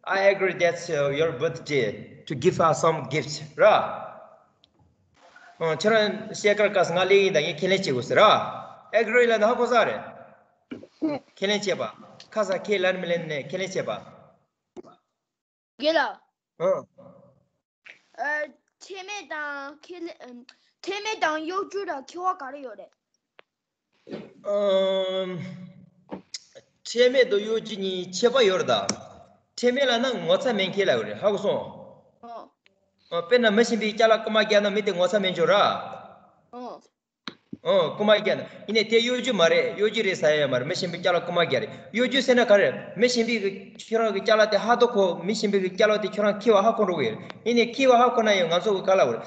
I agree that, uh, your birthday to give us some gifts ར། ཨོ། ཁྱོད་རང་བཤད་ཀ་སྐབས་སུ་ང་སླེབས་ཡིན་ད། ངས་ཁས་ལེན་བྱེད་དགོས་ཟེར་ར། ཨེ་གྷི་རི་ལབ་ན་ཧ་གོ་ས་རེད། ཁས་ལེན་བྱེད་པ། ཁ་ས་ཁས་ལེན་མི་ལེན་ནས་ཁས་ལེན་བྱེད་པ། རྒན་ལགས། ཨ། ཨ། ཁྲེལ་མེད་དང་ཁས་ལེན། ཨ། ཁྲེལ་མེད་དང་གཡོ་སྒྱུ་ལ་ཁྱད་པར་ག་རེ་ཡོད་རེད། ཨམ། ཁྲེལ་མེད་དང་གཡོ་སྒྱུ་གཉིས་ཁྱད་པར་ཡོད་རེད་ད། ཁྲེལ་མེད་ལབ་ན་ངོ་ཚ་མེད་མཁན་ལབ་ཡོད་རེད། ཧ་གོ་སོང་། ཨོ། ཨ། དཔེར་ན་མི་གཞན་པའི་ཅ་ལག་རྐུ་མ་བརྒྱབ་ན་མི་དེ་ངོ་ཚ་མེད་འགྱོ་ར། ཨོ། ཨོ། རྐུ་མ་བརྒྱབ་ན། ཡིན་ནའི་དེ་གཡོ་སྒྱུ་མ་རེད། གཡོ་སྒྱུ་རེད་ཟེར་ཡ་ཡོད་མ་རེད། མི་གཞན་པའི་ཅ་ལག་རྐུ་མ་བརྒྱབ་རེད། གཡོ་སྒྱུ་ཟེར་ན་ག་རེ། མི་གཞན་པའི་གི་ཁྱོད་རང་གི་ཅ་ལག་དེ་ཧ་ཐོ་གོ། མི་གཞན་པའི་གི་ཅ་ལག་དེ་ཁྱོད་རང་ཁྱེར་བ་ཧ་གོ་འགྲོ་གི་ཡོད་རེད། ཡིན་ནའི་ཁྱེར་བ་ཧ་གོ་ན་ཡང་ང་ཚོ་གི་ག་ལབ་དགོས་རེད།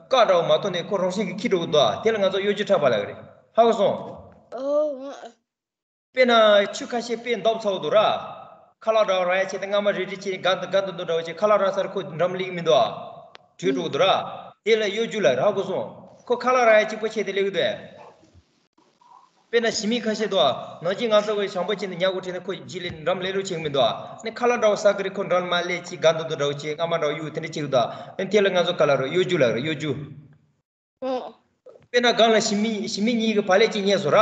བཀག་འདྲ་བོ་མ་གཏོགས་ནས་ཁོ་རང་བཞིན་གྱིས་འཁྱེར་འགྲོ་གི་འདུག་ཨ། དེ་ལ་ང་ཚོ་གཡོ་སྒྱུ་འཁྲབ་པ་ལབ་གི་རེད། ཧ་གོ་སོང་། ཨོ། དཔེར་ན་ཆུ་ཁ་ཤས་དཔེ་འདབ་ཚ་བོ་འདུག་ར། ཁ་ལག་འདྲ་བོ་རག་ཡ་ཆེད་དུ་རྔ་མ་རིལ་རིལ་བྱས་ནས་སྒང་དུ་སྒང་དུ་འདུག་འདྲ་བོ་བྱས། ཁ་ལག་རག་ཚར་ཁོ་འགྲམ་སླེབས་མི་འདུག་ཨ། བྲོས་འགྲོ་གི་འདུག་ར། དེ་ལ་གཡོ་སྒྱུ་ལབ་རེད། ཧ་གོ་སོང་། ཁོ་ཁ་ལག་རག་ཡ་གཅིག་པོ་ཆེད་དུ་སླེབས་ཀྱི་འདུག་ཨེ། དཔེར་ན་ཞི་མི་ཁ་ཤས་འདུག་ཨ། ནང་ཆེན་ང་ཚོ་གི་ཞང་པོ་ཆེ་ནི་ཉ་གོ་ཁྲིད་ནས་ཁོ་རྗེས་ལ་འགྲམ་སླེབས་རོགས་བྱེད་ཀྱི་མི་འདུག་ཨ། ནི་ཁ་ལག་འདྲ་བོ་ཟ་གི་རེད། ཁོ་འགྲམ་མར་སླེབས་བྱས་སྒང་དུ་འདུག་འདྲ་བོ་བྱས། རྔ་མ་འདྲ་བོ་གཡུག་དེ་འདྲ་བྱེད་ཀྱི་འདུག་ཨ། ནི་དེ་ལ་ང་ཚོ་ག་ལབ་རེད། གཡོ་སྒྱུ་ལབ་རེད། གཡོ་སྒྱུ། ཨོ། དཔེར་ན་སྒང་ལ་ཞི་མི་ཞི་མི་གཉིས་ཀྱི་བག་ལེབ་གཅིག་རྙེད་སོང་ར།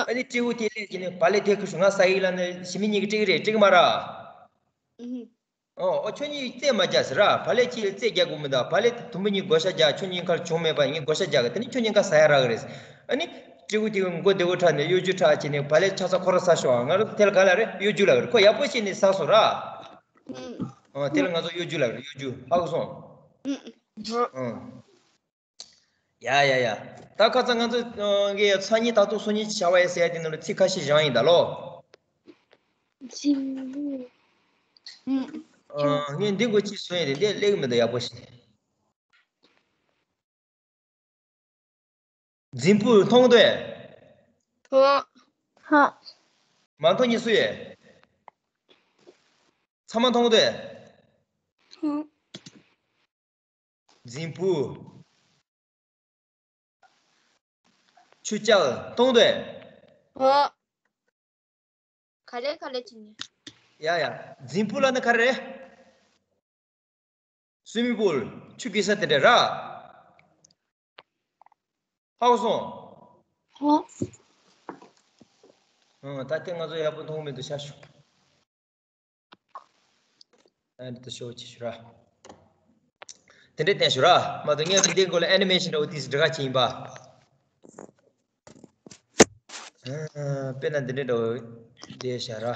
ཨ་ནི་སྤྲེའུ་དེ་སླེབས་ཀྱི་ནི་བག་ལེབ་དེ་ཁུར་སོང་། ང་ཟ་ཡི་ལབ་ནས་ཞི་མི་གཉིས་ཀྱིས་སྤྲད་ཀྱི་རེད། སྤྲད་ཀྱི་མ་ར། ཨོ་ཨོ་ཁྱོད་གཉིས་རྩེད་མ་རྒྱག་ཟེར་ར། བག་ལེབ་གཅིག་ལ་རྩེད་རྒྱག་དགོས་མི་འདུག་བག་ལེབ་དུམ་བུ་གཉིས་བགོ་བཤའ་རྒྱག་ཁྱོད་གཉིས་ཁར་བྱུང་མེད་པ་ངས་བགོ་བཤའ་རྒྱག་གི་དེ་ནི་ཁྱོད་གཉིས་ཀ་ཟ་ཡ་རག་གི་རེད། ཨ་ནི་སྤྲེའུ་དེ་མགོ་བདེ་བོ་ཁྲིད་ནས་གཡོ་སྒྱུ་ཁྲིད་བྱས་ནས་བག་ལེབ་ཆ་ཚང་ཁོ་རང་ཟ་ཤོག་ང་རང་དེ་ལ་ག་ལ་རེད། གཡོ་སྒྱུ་ལབ་གི་རེད། ཁོ་ཡག་པོ་བྱས་ནས་ཟ་སོང་ར། ཨོ་དེ་ལ་ང་ཚོ་གཡོ་སྒྱུ་ལབ་གི་རེད། གཡོ་སྒྱུ་ཧ་གོ་སོང་། ཨོ། ཡ་ཡ་ཡ། ད་ཁ་སང་ང་ཚོ་ཨ་གི་མཚན་ཉིད་དང་ཐོག་སང་ཉིན་བྱ་བ་ཡ་ཟེར་ཡ་དེ་ནང་ལ་ཚིག་ཁ་ཤས་བཞག་ཡིན་ད་ལོ། ཨ་ངས་འདི་འགོ་ཅིག་བཟོ་ཡིན་དེ་འདི་སླེབས་མི་འདུག་ཡག་པོ་ཞིག་རྫིང་བུ་མཐོང་འདོད། མཐོང་། མ་མཐོང་ནི་སུ་ཡོད། ཚང་མ་མཐོང་འདོད། མཐོང་། རྫིང་བུ། ཆུ་བཅུད་མཐོང་འདོད། ཨོ། ག་རེ་ག་རེ་བྱེད་ནི། ཡ་ཡ། རྫིང་བུ་ལབ་ན་ག་རེ་རེད། སུའི་མིང་པུལ། ཆུ་རྒྱུག་ས་དེ་འདྲ་ར། ཧ་གོ་སོང་། ཧོ། ཨང་། ད་ལྟ་ང་ཚོ་ཡག་པོ་མཐོང་མི་འདུག་ཤར་ཤོག་ཨ་འདི་ལྟ་ཤོག་ཅིག་ཞུ་ར། དེ་འདྲས་བསྟན་ཞུ་ར། མ་གཏོགས་ངས་འདི་འདི་སྐོར་ལ་ཨེ་ནི་མེ་ཤིན་འདྲ་བོ་དེ་འདྲ་ག་ཅིག་ཡིན་པ། ཨ། དཔེར་ན་འདི་འདྲས་འདྲ་བོ་འདི་བཞག་ར།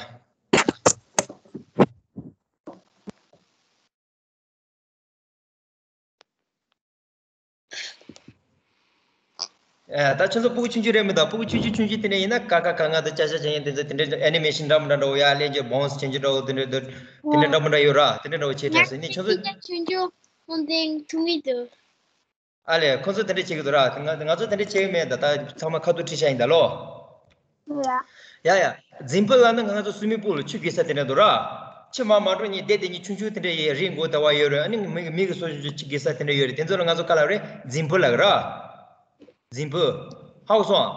ཨ། ད་ཁྱོད་ཚོ་སྤུ་གུ་ཆུང་ཆུང་རེད་མི་འདུག་སྤུ་གུ་ཆུང་ཆུང་ཆུང་ཆུང་དེ་འདྲ་ཡིན་ན་ཀ་ཁ་ག་ང་དང་ཅ་ཆ་ཅ་ཡིན་དེ་ཚོ་དེ་འདྲ་ཨེ་ནི་མེ་ཤིན་འདྲ་མི་འདྲ་འདྲ་བོ་ཡ་ལེན་རྒྱུ་བོན་སི་ཅན་གྱི་འདྲ་བོ་དེ་འདྲ་འདུག་དེ་འདྲ་འདྲ་མི་འདྲ་ཡོད་ར། དེ་འདྲ་འདྲ་བོ་བྱས་དྲགས་སོང་ནི་ཁྱོད་ཚོ། ཆུང་ཆུང་ཆུང་ཆུང་ཆུང་ཆུང་ཐུང་ངེ་འདུག་ཨ་ལས་ཁོ་ཚོ་དེ་འདྲ་བྱེད་ཀྱི་འདུག་ར། ང་ང་ཚོ་དེ་འདྲ་བྱེད་ཀྱི་མེད། ད་ད་ཚང་མ་ཁ་ཐུག་ཁྲིད་བྱ་ཡིན་ད་ལོ། ཡ་ཡ། རྫིང་བུ་ལབ་ན་ང་ཚོ་སུའི་མིང་པུལ་ཆུ་རྒྱུག་ས་དེ་འདྲ་འདུག་ར། ཆུ་མར་མ་འགྲོ་ཉིན་སྡེ་དེ་ཉིད་ཆུང་ཆུང་དེ་འདྲ་ཡོད་རི་མགོ་ཟླ་བ་ཡོད་རེད། ཨ་ནི་མི་མི་གི་སོ་སོ་ཆུ་རྒྱུག་ས་དེ་འདྲ་ཡོད་རེད། དེ་ཚོ་ལ་ང་ཚོ་ག་ལབ་རེད། རྫིང་བུ་ལབ་གི་ར། རྫིང་བུ། ཧ་གོ་སོང་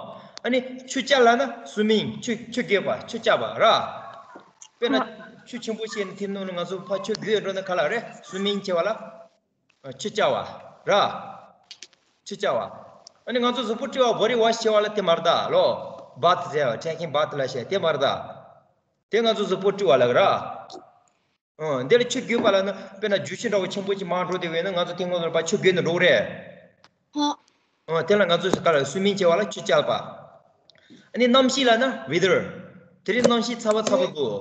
ཨ། ཨ་ནི་ཆུ་བཅུད་ལབ་ན་སུའི་མིང་ཆུ་ཆུ་རྒྱུག་པ་ཆུ་བཅུད་པ་ར། དཔེར་ན་ཆུ་ཆེན་པོ་ཞིག་ནི་དེ་ནང་ལ་ང་ཚོ་ཕར་ཆུ་རྒྱུག་འགྲོ་ན་ག་ལབ་རེད། སུའི་མིང་བྱེད་པ་ལ། ཆུ་བཅུད་པ་ར། ཆུ་བཅུད་པ། ཨ་ནི་ང་ཚོ་གཟུགས་པོ་བཀྲུ་བ་བོ་ཌི་ཝ་ཤི་བྱེད་པ་ལ་དེ་མ་རེད་ད་ལོ། བཱ་ཐི་ཟེར་བ་ཊེ་ཀིང་བཱ་ཐི་ལབ་བྱས་དེ་མ་རེད་ད། དེ་ང་ཚོ་གཟུགས་པོ་བཀྲུ་བ་ལབ་གི་ར། ཨང་། འདི་ལ་ཆུ་རྒྱུག་པ་ལབ་ན་དཔེར་ན་རྒྱུག་ཆུ་འདྲ་བོ་ཆེན་པོ་ཅིག་མར་འགྲོ་དེ་བས་ན་ང་ཚོ་དེ་སྔོན་ལ་ཕར་ཆུ་རྒྱུག་ནས་འགྲོ་གི་རེད། ཨང་། དེ་ལ་ང་ཚོས་ག་ལབ་སུའི་མིང་བྱེད་པ་ལ་ཆུ་བཅུད་པ། ཨ་ནི་གནམ་གཤིས་ལབ་ན་ཝེ་དར། དེ་རིང་གནམ་གཤིས་ཚ་བ་ཚ་པོ་འདུག་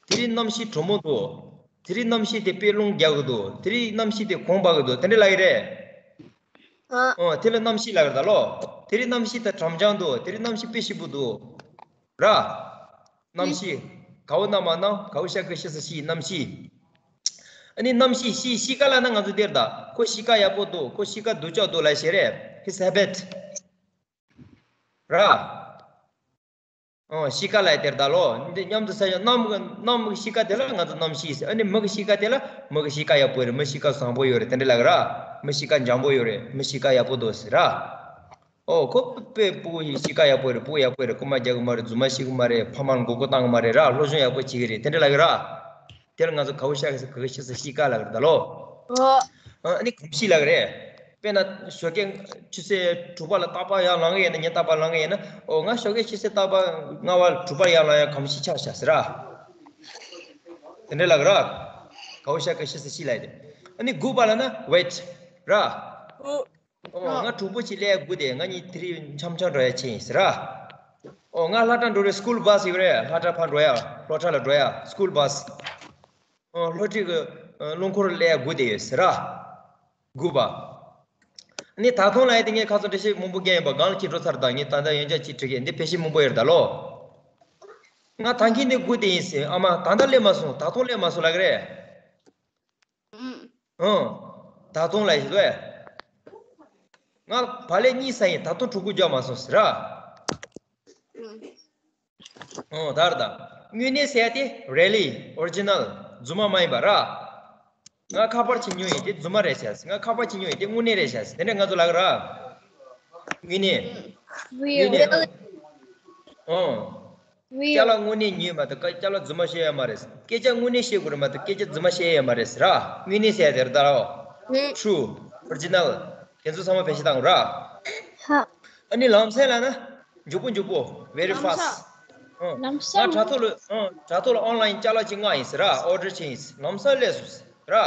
དེ་རིང་གནམ་གཤིས་དྲོན་མོ་འདུག་དེ་རིང་གནམ་གཤིས་དེ་དཔེ་རླུང་རྒྱག་གི་འདུག་དེ་རིང་གནམ་གཤིས་དེ་གོང་འབབ་གི་འདུག་དེ་འདྲ་ལབ་ཀྱི་རེད། ཨ། ཨོ་དེ་ལ་གནམ་གཤིས་ལབ་ཀྱི་རེད་ད་ལོ། དེ་རིང་གནམ་གཤིས་ད་གྲང་འཇམ་འདུག་དེ་རིང་གནམ་གཤིས་དཔེ་སྐྱིད་པོ་འདུག་ར། གནམ་གཤིས། གའོ་ན་མ་ནའོ་གའོ་ཤ་གི་ཤི་ས་ཤི་གནམ་གཤིས། ཨ་ནི་གནམ་གཤིས་གཤིས་གཤིས་ཀ་ལབ་ན་ང་ཚོ་འདིར་ད་ཁོ་གཤིས་ཀ་ཡག་པོ་འདུག་ཁོ་གཤིས་ཀ་སྡུག་ཅག་འདུག་ལབ་ཤེས་རེད། His habit ར། ཨོ་གཤིས་ཀ་ལབ་དེར་ད་ལོ། འདི་མཉམ་དུ་ས་ཡ་གནམ་གི་གནམ་གི་གཤིས་ཀ་དེ་ལ་ང་ཚོ་གནམ་གཤིས་ཟེར། ཨ་ནི་མི་གི་གཤིས་ཀ་དེ་ལ་མི་གི་གཤིས་ཀ་ཡག་པོ་རེད། མི་གཤིས་ཀ་བཟང་པོ་ཡོད་རེད། དེ་འདྲ་ལབ་གི་ར། མི་གཤིས་ཀ་འཇམ་པོ་ཡོད་རེད། མི་གཤིས་ཀ་ཡག་པོ་འདུག་ཟེར་ར། ཨོ་ཁོ་དཔེ་སྤུ་གུ་ཡི་གཤིས་ཀ་ཡག་པོ་རེད། སྤུ་གུ་ཡག་པོ་རེད། རྐུན་མ་རྒྱག་གི་མ་རེད། རྫུན་མ་བཤད་གི་མ་རེད། ཕ་མར་མགོ་སྐོར་བཏང་གི་མ་རེད་ར། སློབ་སྦྱོང་ཡག་པོ་བྱེད་ཀྱི་རེད། དེ་འདྲ་ལབ་གི་ར། དེ་ལ་ང་ཚོ་གའོ་ཤ་གི་ས་གི་ཤི་ས་གཤིས་ཀ་ལབ་གི་རེད་ད་ལོ། ཨོ། ཨ་ནི་གོམས་གཤིས་ལབ་གི་རེད། དཔེར་ན་ཞོགས་ཀས་ཆུ་ཚོད་དྲུག་པ་ལ་རྟག་པར་ཡར་ལངས་ཀྱི་ཡིན་ན། ངས་རྟག་པར་ལངས་ཀྱི་ཡིན་ན། ཨོ་ང་ཞོགས་ཀས་ཆུ་ཚོད་རྟག་པར་ལྔ་པ་དྲུག་པར་ཡར་ལངས་ཡ་གོམས་གཤིས་ཆགས་ཤག་ཟེར་ར། དེ་འདྲ་ལབ་གི་ར། གའོ་ཤ་གི་ཤི་ས་གཤིས་ལབ་ཡ་དེ། ཨ་ནི་དགུ་པ་ལབ་ན་ཝེཊ་ར། ཨོ། ཨོ་ང་གྲོགས་པོ་ཅིག་སླེབས་ཡ་སྒུག་བསྡད། ང་གཉིས་དེ་རིང་འཆམ་འཆམ་འགྲོ་ཡ་ཕྱིན་ཡིན་ཟེར་ར། ཨོ་ང་སློབ་གྲྭ་འགྲོ་རེད། སྐུལ་བྷ་སི་ཡོད་རེད། སློབ་གྲྭ་ཕར་འགྲོ་ཡ། སློབ་གྲྭ་ལ་འགྲོ་ཡ་སྐུལ་བྷ་སི། ཨོ་སློབ་ཁྲིད་ཀྱི་རླངས་འཁོར་སླེབས་ཡ་སྒུག་བསྡད་ཡོད་ཟེར་ར། དགུ་པ། ནི་ད་ཐོང་ལབ་ཡ་དེ་ངས་ཁ་སང་འགྲེལ་བཤད་མང་པོ་བརྒྱབ་ཡིན་པ། སྒང་ལ་ཅིག་འགྲོ་ཚར། ད་ངས་ད་ལྟ་ཡང་བསྐྱར་ཅིག་འབྲི་གི། འདི་ཕལ་ཆེར་མང་པོ་ཡོད་རེད་ད་ལོ། ང་ད་གིན་ནས་སྒུག་བསྡད་ཡིན་ཟེར། ཨ་མ་ད་ལྟ་སླེབས་མ་སོང་། ད་ཐོང་སླེབས་མ་སོང་ལབ་ཀྱི་རེད། ཨང་། ད་ཐོང་ལབ་ཡིན་ཟེར། ང་བག་ལེབ་གཉིས་ཟ་ཡིན། ད་ཐོང་ཕྲུ་གུ་རྒྱག་མ་སོང་ཟེར་ར། ཨང་། ད་རེད་ད། དངོས་གནས་ཟེར་ཡ་དེ་རི་ཡེ་ལི་ཨོ་རི་ཇི་ནལ་རྫུན་མ་མ་ཡིན་པ་ར། ང་ཁ་པར་བྱེད་མྱོང་ཡིན། དེ་རྫུན་མ་རེད་ཤག་ཟེར། ང་ཁ་པར་བྱེད་མྱོང་ཡིན། དེ་དངོས་གནས་རེད་ཤག་ཟེར། དེ་འདྲ་ང་ཚོ་ལབ་གི་ར། དངོས་གནས། དངོས་གནས། ཨང་། ཅ་ལག་དངོས་གནས་ཉོས་མ་གཏོགས་ཅ་ལག་རྫུན་མ་བཤད་ཡ་མ་རེད། སྐད་ཆ་དངོས་གནས་བཤད་དགོས་རེད་མ་གཏོགས་སྐད་ཆ་རྫུན་མ་བཤད་ཡ་མ་རེད་ཟེར་ར། དངོས་གནས་ཟེར་ཡ་དེ་རེད་ད་ར། True, original. དེ་ཚོ་ཚང་མ་བེད་སྤྱོད་བཏང་དགོས་ར། ཧ། ཨ་ནི་ལམ་སེང་ལབ་ན་མགྱོགས་པོ་མགྱོགས་པོ། very fast། ལམ་སང་། ང་དྲ་ཐོག་ལ་ཨ་དྲ་ཐོག་ལ་online་ཅ་ལག་ཅིག་མངགས་ཡིན་ཟེར་ར། order་བྱས་ཡིན་ཟེར། ལམ་སང་སླེབས་སོང་ཟེར་ར།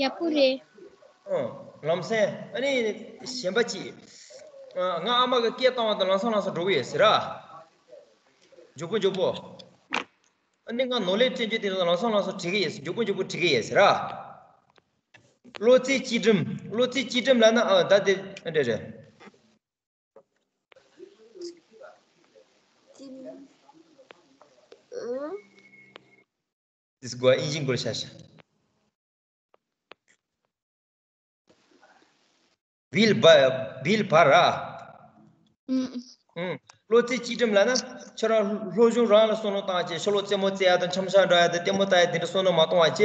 ཡག་པོ་རེད། ཨ་ལམ་སེང་། ཨ་ནི་གཞན་པ་ཅིག་ཨ་ང་ཨ་མ་གི་སྐད་བཏང་བ་དང་ལམ་སང་ལམ་སང་འགྲོ་གི་ཡོད་ཟེར་ར། མགྱོགས་པོ་མགྱོགས་པོ། ཨ་ནི་ང་ནོར་ལས་སྤྲད་རྒྱུ་དེ་ལམ་སང་ལམ་སང་བྲིས་གི་ཡོད་ཟེར། མགྱོགས་པོ་མགྱོགས་པོ་བྲིས་གི་ཡོད་ཟེར་ར། གློག་རྩེད་སྐྱིལ་ཀྲུང་། གློག་རྩེད་སྐྱིལ་ཀྲུང་ལབ་ན་ཨ་ད་དེ་ཨ་འདྲ་རེད། དེ་སྒོ་ཨིན་ཇིའི་སྐོར་ཤ་ཤ། བིལ་བ་བིལ་བ་ར། ཨུམ། ཨུམ། གློག་རྩེད་སྐྱིལ་ཀྲུང་ལབ་ན་ཁྱོད་རང་སློབ་སྦྱོང་རང་ལ་བསམ་བློ་བཏང་བྱས། ཕྱི་ལོགས་རྩེད་མོ་རྩེ་ཡ་དང་འཆམ་འཆམ་འགྲོ་ཡ་དང་ལྟད་མོ་ལྟ་ཡ་དེ་འདྲ་བསམ་བློ་མ་གཏོང་བ་བྱས།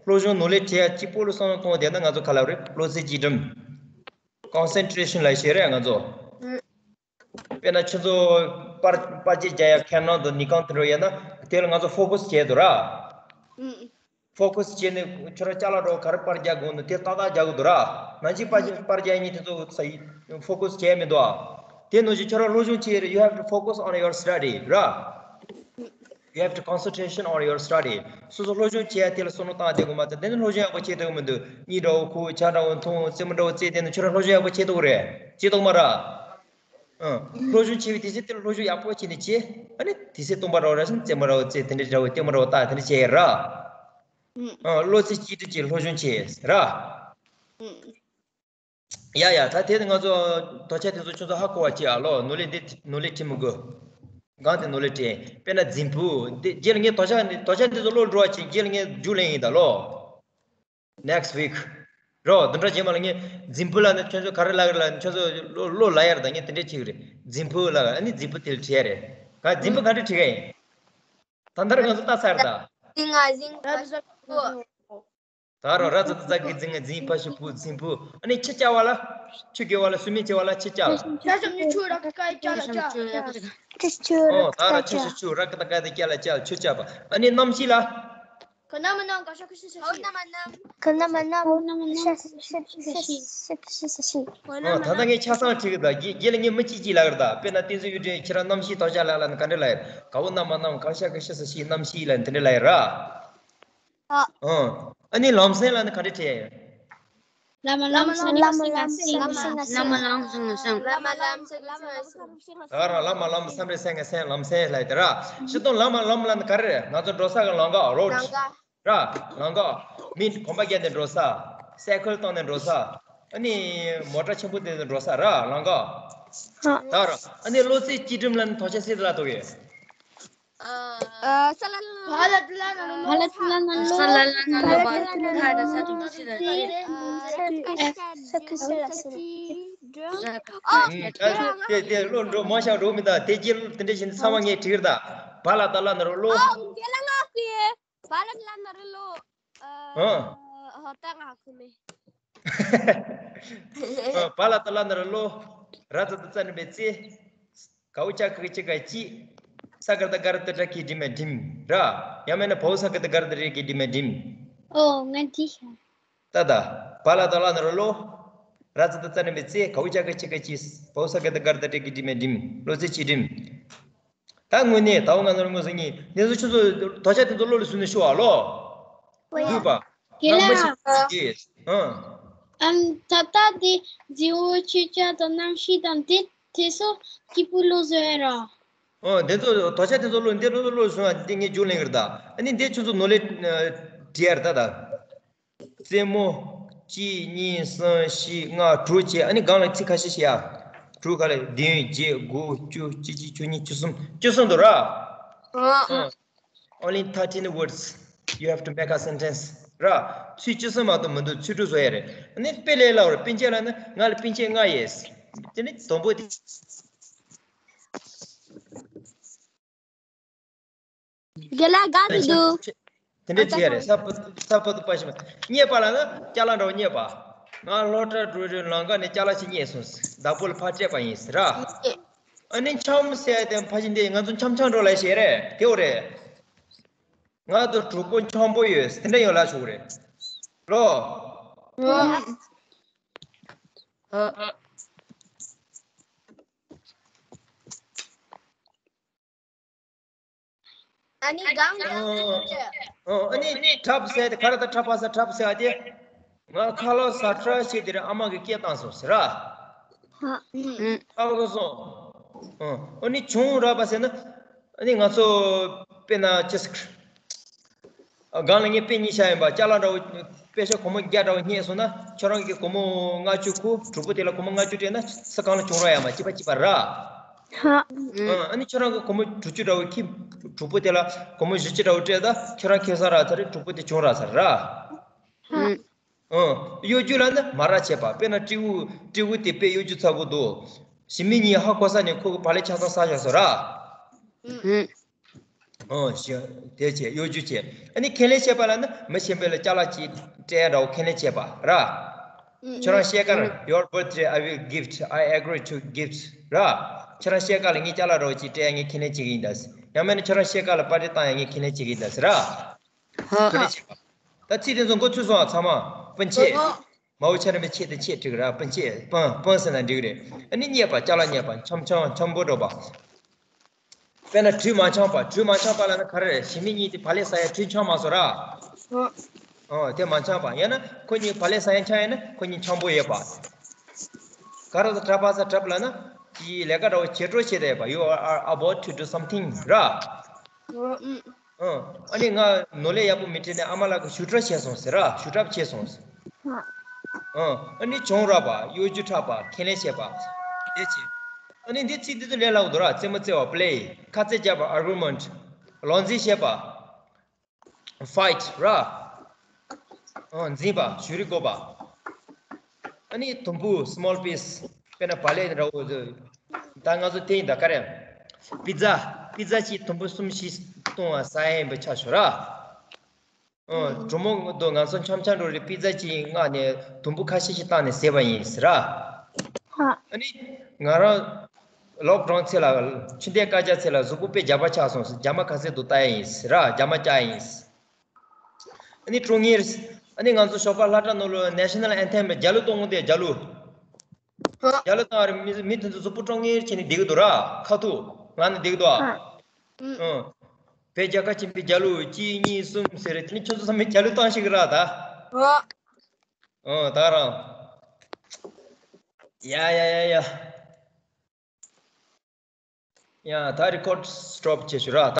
སློབ་སྦྱོང་ནོར་ལས་བྲིས་ཡ་གཅིག་པོ་ལ་བསམ་བློ་གཏོང་བསྡད་ན་ང་ཚོ་ག་ལབ་རེད། གློག་རྩེད་སྐྱིལ་ཀྲུང་། concentration་ལབ་ཤེས་རེད་ང་ཚོ། ཨུམ། དཔེར་ན་ཁྱོད་ཚོ་པར་པར་རྒྱག་རྒྱག་ཡ་ཁེ་ནོན་དང་ནི་ཀོན་དེ་འདྲ་ཡོད་ན་དེ་ལ་ང་ཚོ་focus་བྱས་འདུག་ར། ཨུམ། focus་བྱས་ནས་ཁྱོད་རང་ཅ་ལག་འདྲ་བོ་ག་རེ་པར་རྒྱག་དགོས་ན་དེ་ཏག་ཏག་རྒྱག་གི་འདུག་ར། ནང་བཞིན་པར་རྒྱག་པར་རྒྱག་མཁན་དེ་ཚོ་ས་ཡི་focus་བྱས་མི་འདུག་ཨ། དེ་ནང་བཞིན་ཁྱོད་རང་སློབ་སྦྱོང་བྱེད་རེད། you have to focus on your study་ར། you have to concentration on your study། སོ་སོ་སློབ་སྦྱོང་བྱེད་ཡ་དེ་ལ་བསམ་བློ་བཏང་བསྡད་དགོས་མ་ཚད། དེ་ནི་སློབ་སྦྱོང་ཡག་པོ་བྱེད་ཐུབ་ཀྱི་མི་འདུག་གཉིད་འདྲ་བོ་ཁུག་ཇ་འདྲ་བོ་འཐུང་རྩེད་མོ་འདྲ་བོ་རྩེ་བསྡད་ན་ཁྱོད་རང་སློབ་སྦྱོང་ཡག་པོ་བྱེད་ཐུབ་ཀྱི་རེད། བྱེད་ཐུབ་མ་ར། ཨ། སློབ་སྦྱོང་བྱེད་པའི་དུས་ཚོད་དེ་ལ་སློབ་སྦྱོང་ཡག་པོ་བྱས་ནས་བྱེད། ཨ་ནི་དུས་ཚོད་སྟོང་པ་འདྲ་བོ་རེད་ཟེར་ན་རྩེད་མོ་འདྲ་བོ་རྩེ། དེ་འདྲ་འདྲ་བོ་ལྟད་མོ་འདྲ་བོ་ལྟ། དེ་འདྲ་བྱེད་ཡ་ར། ཨ། བློ་རྩེ་གཅིག་སྒྲིལ་གྱིས་སློབ་སྦྱོང་བྱེད་ར། ཡ་ཡ། ད་དེ་ནི་ང་ཚོ་དོ་ཆ་དེ་ཚོ་ཁྱོད་ཚོ་ཧ་གོ་བ་བྱེད་ཨ་ལོ། ནོར་ལས་འདི་ནོར་ལས་ཁྲིམས་དགོས། གང་དེ་ནོར་ལས་ཁྲིམས། དཔེར་ན་རྫིང་བུ་འདི་རྗེས་ལ་ངས་དོ་ཆ་འདི་དོ་ཆ་འདི་ཚོ་ཀློག་འགྲོ་བ་བྱེད། རྗེས་ལ་ངས་རྒྱུགས་ལེན་ཡིན་ད་ལོ། next week། རོ། འདི་འདྲ་རྗེས་མ་ལ་ངས་རྫིང་བུ་ལ་ནི་ཁྱོད་ཚོ་ག་རེ་ལབ་གི་རེད་ལབ་ནི་ཁྱོད་ཚོ་ཀློག་ཀློག་ལབ་ཡ་རེད། ད་ངས་དེ་འདྲས་བྱེད་གི་རེད། རྫིང་བུ་ལབ། ཨ་ནི་རྫིང་བུ་དེ་ལ་བྲིས་ཡ་རེད། ག་རྫིང་བུ་ག་འདྲས་བྲིས་ག་ཡིན། ད་ལྟར་ང་ཚོ་ལྟ་ཚར་ད། ཟིང་ང་ཟིང་ཕ་ཤི་བུ། ད་རོ། ར་ཙ་ད་ཙ་གི་རྫིང་ང་ཟིང་ཕ་ཤི་བུ་རྫིང་བུ། ཨ་ནི་ཆུ་བཅའ་བ་ལ། ཆུ་བརྒལ་བ་ལ་སུ་མེད་བྱེད་པ་ལ་ཆུ་བཅའ། ཆ་ཤམ་ཉི་ཆུ་ར་ཀ་ཀ་ཅ་ལ་ཅ། ཆུ་ཆུ་ཨོ། ར་ད་ར་ཀ་ཆ་ཅ། ཤ་ཆུ་ར་ཀ་ད་ཀ་ད་ཅ་ལ་ཅ། ཆུ་བཅའ་བ། ཨ་ནི་གནམ་གཤིས་ལ། ག་ན་མ་གནམ་ག་ཤ་ཁ་ཤི་ས་ཤི། ག་ན་མ་གནམ་ཤ་ཤ་ཤ་ཤི། ཤ་ཤ་ཤི་ས་ཤི། ཨོ། ད་ལྟ་ངས་ཆ་ཚང་བྲིས་གི་ད། རྒྱ་རྒྱ་ལ་ངས་མི་གཅིག་གཅིག་ལབ་གི་རེད་ད། དཔེར་ན་བསྟན་འཛིན་གཡུ་སྒྲོན་ཁྱེད་རང་གནམ་གཤིས་དོ་ཅག་ལ་ལ་ནི་ག་འདྲ་ལབ་ཡ། ག་འོ་ན་མ་གནམ་ག་ཤ་ཁ་ཤི་ས་ཤི་གནམ་གཤིས་ལ་འདི་འདྲ་ལབ་ཡ་ར། ཨ། ཨ་ནི་ལམ་སེང་ལ་ནི་ག་འདྲ་བྲིས་ཡ། ལམ་ལམ་སེང་ལམ་སེང་ལམ་སེང་ལམ་སེང་ལམ་ལམ་སེང་ལམ་སེང་། ལམ་ལམ་སེང་ལམ་སེང་། ད་ར་ལམ་ལམ་སེང་རེ་སེང་སེང་ལམ་སེང་ལབ་ཡ་དེ་ར། སྤྱིར་བཏང་ལམ་ལམ་ལ་ནི་ག་རེ་རེད། ང་ཚོ་འགྲོ་ས་གི་ལམ་ཀ་རོཌ། ལམ་ཀ་ར། ལམ་ཀ་མི་གོམ་པ་བརྒྱབ་ནས་འགྲོ་ས། སའི་ཀལ་བཏང་ནས་འགྲོ་ས། ཨ་ནི་མོ་ཊ་ཆེན་པོ་དེ་ནས་འགྲོ་ས་ར། ལམ་ཀ་ད་ར། ཨ་ནི་གློག་རྩེད་སྐྱིལ་ཀྲུང་ལ་ནི་དོ་ཆ་སེ་ལ་ཐོག་གི། ཨ། ས་ལ་ལ་ལ་ལ་ལ་ལ་ལ་ལ་ལ་ལ་ལ་ལ་ལ་ལ་ལ། ཨ། དེ་དེ་བློ་འགྲོ་མ་བཞག་འགྲོ་མི་ད། དེ་རྗེས་དེ་འདྲ་བཞིན་ཚང་མ་ངས་བྲིས་ར་ད། བ་ལ་ད་ལ་ན་རོ་ལོ། ཨ། དེ་ལ་ང་ཁུ་ཡེ། བ་ལ་ད་ལ་ན་རོ་ལོ། ཨ། ཨ། ཧོ་ད་ང་ཁུ་མེ། ཨ། བ་ལ་ད་ལ་ན་རོ་ལོ། ར་ཙ་ད་ཙ་ནི་མེ་ཙེ། གའུ་ཅ་གི་ཅི་ག་ཅི། ས་ག་ད་ག་ར་ད་ར་གི་དྲི་མེ་དྲིམ་ར། ཡང་མེད་ན་བའུ་ས་ག་ད་ག་ར་ད་ར་གི་དྲི་མེ་དྲིམ། ཨོ། ང་འདི་ཤ། ད་ད། བ་ལ་ད་ལ་ན་རོ་ལོ། ར་ཙ་ད་ཙ་ནི་མེ་ཙེ། གའུ་ཅ་གི་ཅི་ག་ཅི། བའུ་ས་ག་ད་ག་ར་ད་ར་གི་དྲི་མེ་དྲིམ། གློག་རྩེད་སྐྱིལ་ཀྲུང་། ད་དངོས་གནས་ད་འོ་ང་ཚོར་དངོས་སུ་ཉིད་ནས་སུ་ཆུ་ཚོད་དོ་ཆ་དེ་ཚོ་བློ་ལ་བཟུང་ནས་ཤོག་ཨ་ལོ། ཡོད་པ། རྒན་ལགས། ཨང་། ཨང་། ད་ལྟ་དེ་རྫི་བོ་ཆོས་ཆ་དང་གནམ་གཤིས་དང་དེ་དེ་ཚོ་སྐྱིད་པོ་བློ་བཟོ་ཡ་ར། ཨོ། འདི་ཚོ་དོ་ཆ་དེ་ཚོ་བློ་འདི་བློ་བློ་བཟུང་བ་འདི་ངས་རྒྱུགས་ལེན་གི་རེད་ད། ཨ་ནི་འདི་ཆུ་ཚོད་ནོར་ལས་བྲིས་ཡ་རེད་ད་ད། རྩེད་མོ། གཅིག་གཉིས་གསུམ་བཞི་ལྔ་དྲུག་བྱས། ཨ་ནི་སྒང་ལ་ཚིག་ཁ་ཤས་ཤིག་ཡ། དྲུག་ག་ལ་བདུན་བརྒྱད་དགུ་བཅུ་གཅིག་གཅིག་བཅུ་གཉིས་བཅུ་གསུམ་བཅུ་གསུམ་འདུག་ར། ཨ། Only thirteen words you have to make a sentence ར། ཚིག་བཅུ་གསུམ་མ་གཏོགས་མི་འདུག་ཚིག་དྲུག་བཟོ་ཡ་རེད། ཨ་ནི་དཔེ་ལས་སླ་བོ་རེད། སྤུན་མཆེད་ལ་ནི་ང་ལ་སྤུན་མཆེད་ལྔ་ཡོད། དེ་ནི་དང་པོ་དེ། རྒན་ལགས་དགའ་མི་འདུག་དེ་འདྲ་བྱས་རེད། ས་ཕ་ས་ཕ་དུ་པ་ཞིག་རྙེད་པ་ལ་ན་ཅ་ལག་འདྲ་བོ་རྙེད་པ། ང་སློབ་གྲྭ་འགྲོ་རེད་ལམ་ཀ་ནས་ཅ་ལག་ཅིག་རྙེད་སོང་། བདག་པོ་ལ་ཕར་སྤྲད་པ་ཡིན་ཟེར་ར། ཨ་ནི་འཆམ་ཟེར་དེ་ཕ་ཞིག་འདི་ང་ཚོ་འཆམ་འཆམ་འགྲོ་ལ་བྱས་རེད། དེ་འོ་རེད། ང་ཚོ་གྲོགས་པོ་འཆམ་པོ་ཡོད་དེ་འདྲ་ཡོད་ལ་ཆོག་རེད། ལོ། ཨ་ཨ་ནི་གང་གང་ཨ་ཨ་ནི་ཁྲབ་ཟེར་དེ་ག་རེ་ད་ཁྲབ་པ་ས་ཁྲབ་ཟེར་ཨ་དེ། ང་ཁ་ལོ་ས་ཁྲ་ཞེས་དེ་རེད། ཨ་མ་གི་སྐད་བཏང་སོང་ཟེར་ར། ཧ། ཨ་ཁ་སོང་། ཨ་ཨ་ནི་ཆུང་ར་པ་ཟེར་ན། ཨ་ནི་ང་ཚོ་དཔེར་ན་ཅི་ཟེར། སྒང་ལ་ངས་དཔེ་གཉིས་བཤད་ཡིན་པ། ཅ་ལག་འདྲ་བོ་དཔེ་ཤ་སྒོར་མོ་བརྒྱ་འདྲ་བོ་རྙེད་སོང་ན། ཁྱོད་རང་གིས་སྒོར་མོ་ལྔ་བཅུ་ཁུ་གྲོགས་པོ་དེ་ལ་སྒོར་མོ་ལྔ་བཅུ་སྤྲད་ན་ས་སྒང་ལ་བྱུང་ར་ཡ་མ་གཅིག་པ་གཅིག་པ་ར། ཧ། ཨ་ཨ་ནི་ཁྱོད་རང་གིས་སྒོར་མོ་དྲུག་ཅུ་འདྲ་བོ་ཁྱི་གྲོགས་པོ་དེ་ལ་སྒོར་མོ་བཞི་བཅུ་འདྲ་བོ་སྤྲད་ད་ཁྱོད་རང་ཁེ་བཟང་རག་ཚར་རེད། གྲོགས་པོ་དེ་བྱུང་རག་ཚར་ར། ཧ། ཨ། གཡོ་སྒྱུ་ལ་ནི་མ་ར་བྱེད་པ། དཔེར་ན་སྤྲེའུ་སྤྲེའུ་དེ་དཔེ་གཡོ་སྒྱུ་ཚ་པོ་འདུག་ཞི་མི་གཉིས་ཧ་གོ་ས་ནས་ཁོ་གི་བག་ལེབ་ཆ་ཚང་ཟ་བཞག་སོང་ར། ཨ་ཨ། ཨོ་ཞེས་དེ་བྱས་གཡོ་སྒྱུ་བྱས། ཨ་ནི་ཁས་ལེན་བྱེད་པ་ལ་ནི་མི་གཞན་པ་ལ་ཅ་ལག་ཅིག་སྤྲད་འདྲ་བོ་ཁས་ལེན་བྱེད་པ་ར། ཨ་ཁྱོད་རང་བཤད་ཀ་ལ་Your birthday, I will gift, I agree to gift ར། ཁྱོད་རང་བཤད་ཀ་ལ་ངས་ཅ་ལག་འདྲ་བོ་ཅིག་སྤྲད་ཡ་ངས་ཁས་ལེན་བྱེད་ཀྱི་ཡིན་ད་ཟེར། ཡང་མིན་ན་ཁྱོད་རང་བཤད་ཀ་ལ་པར་ཊི་བཏང་ཡ་ངས་ཁས་ལེན་བྱེད་ཀྱི་ཡིན་ད་ཟེར་ར། ཧ་ཁས་ལེན་བྱེད་པ། ད་ཚིག་དེ་ཚོ་མགོ་ཚོས་སོང་ཨ་ཚང་མ། སྤུན་མཆེད། ཨོ། མའོ་ཆ་ར་མི་ཆེད་དེ་ཆེད་འགྲིག་ར། སྤུན་མཆེད་སྤུན་སྤུན་ཟེར་ན་འགྲིག་རེད། ཨ་ནི་རྙེད་པ་ཅ་ལག་རྙེད་པ་འཆམ་འཆམ་འཆམ་པོ་འགྲོ་པ། དཔེར་ན་གྲུ་མ་འཆམ་པ། གྲུ་མ་འཆམ་པ་ལ་ནི་ག་རེ་རེད། ཞི་མི་གཉིས་དེ་བག་ལེབ་ཟ་ཡ་གྲུ་འཆམ་མ་སོང་ར། ཨོ། ཨོ་དེ་མ་འཆམ་པ་ཡང་ན་ཁོ་གཉིས་བག་ལེབ་ཟ་ཡ་འཆམ་ཡ་ན་ཁོ་གཉིས་འཆམ་པོ་ཡོད་པ། ག་རེ་ཟ་གྲབས་པ་ཟ་གྲབས་ལ་ན་དེའི་ལས་ཀ་འདྲ་བོ་བྱེད་འགྲོ་བྱེད་བསྡད་པ། You are about to do something ར། ཨོ། ཨ་ཨ་ནི་ང་ནོར་ལས་ཡག་པོ་མི་བྲིས་ནས་ཨ་མ་ལགས་ཀྱིས་ཞུ་གྲབས་བྱས་སོང་ཟེར་ར། ཞུ་གྲབས་བྱས་སོང་ཟེར། ཨ་ཨ་ནི་བྱུང་ར་པ། གཡོ་སྒྱུ་འཁྲབ་པ། ཁས་ལེན་བྱེད་པ། དེ་བྱས། ཨ་ནི་འདི་ཚིག་འདི་ཚོ་ལས་སླ་པོ་འདུག་ར། རྩེད་མོ་རྩེ་བ། Play། ཁ་རྩོད་བརྒྱབ་པ། Argument། ལག་འཛིང་བྱེད་པ། Fight ར། ཨ་འཛིང་པ། གཞུ་རི་བཀོག་པ། ཨ་ནི་དུམ་བུ། Small piece དཔེར་ན་བག་ལེབ་འདྲ་བོ་ཟེར། ད་ང་ཚོ་དེ་ཡིན་ད་ག་རེ། པི་ཛ། པི་ཛ་གཅིག་དུམ་བུ་གསུམ་བཞི་བཏུང་བ་ཟ་ཡ་ཡིན་པའི་ཆ་བཞག་ར། ཨ་གྲོགས་མོ་དང་ང་ཚོ་འཆམ་འཆམ་འགྲོ་རེད། པི་ཛ་གཅིག་མངགས་ནས་དུམ་བུ་ཁ་ཤས་ཤིག་བཏང་ནས་བཟས་པ་ཡིན་ཟེར་ར། ཨ་ནི་ང་རང་ལོག་ཌའུན་ཚེ་ལ། ཆུ་ཚོད་སྐར་ཆ་ཚེ་ལ་གཟུགས་པོ་དཔེ་རྒྱ་པ་ཆགས་སོང་ཟེར། རྒྱ་མ་ག་ཚད་འདུག་ལྟ་ཡ་ཡིན་ཟེར་ར། རྒྱ་མ་བཀྱག་ཡིན་ཟེར། ཨ་ནི་ཀྲོང་ངེར། ཨ་ནི་ང་ཚོ་ཞོགས་པ་སློབ་གྲྭ་ནང་ལོ་National Anthem རེད། རྒྱ་གླུ་གཏོང་གོ་དེ་རྒྱ་གླུ། ཧ། རྒྱ་གླུ་བཏང་བ་རེད། མི་མི་དེ་ཚོ་གཟུགས་པོ་ཀྲོང་ངེར་བྱས་ནས་བསྡད་ཀྱི་འདུག་ར། ཁ་ཐུག་ང་ནི་བསྡད་ཀྱི་འདུག་ཨ། ཧ། ཨ་ཨ། བོད་རྒྱལ་ཁབ་ཆེན་པོའི་རྒྱལ་གླུ་གཅིག་གཉིས་གསུམ་ཟེར་རེད། དེ་ནི་ཁྱོད་ཚོ་ཚང་མས་རྒྱ་གླུ་བཏང་ཤེས་ཀྱི་ར་ད། ཧ། ཨ་ད་རང་། ཡ་ཡ་ཡ་ཡ། ཡ་ད་རི་ཀོཌ་སི་ཊོབ་བྱེད་ཤོག་ར། ད་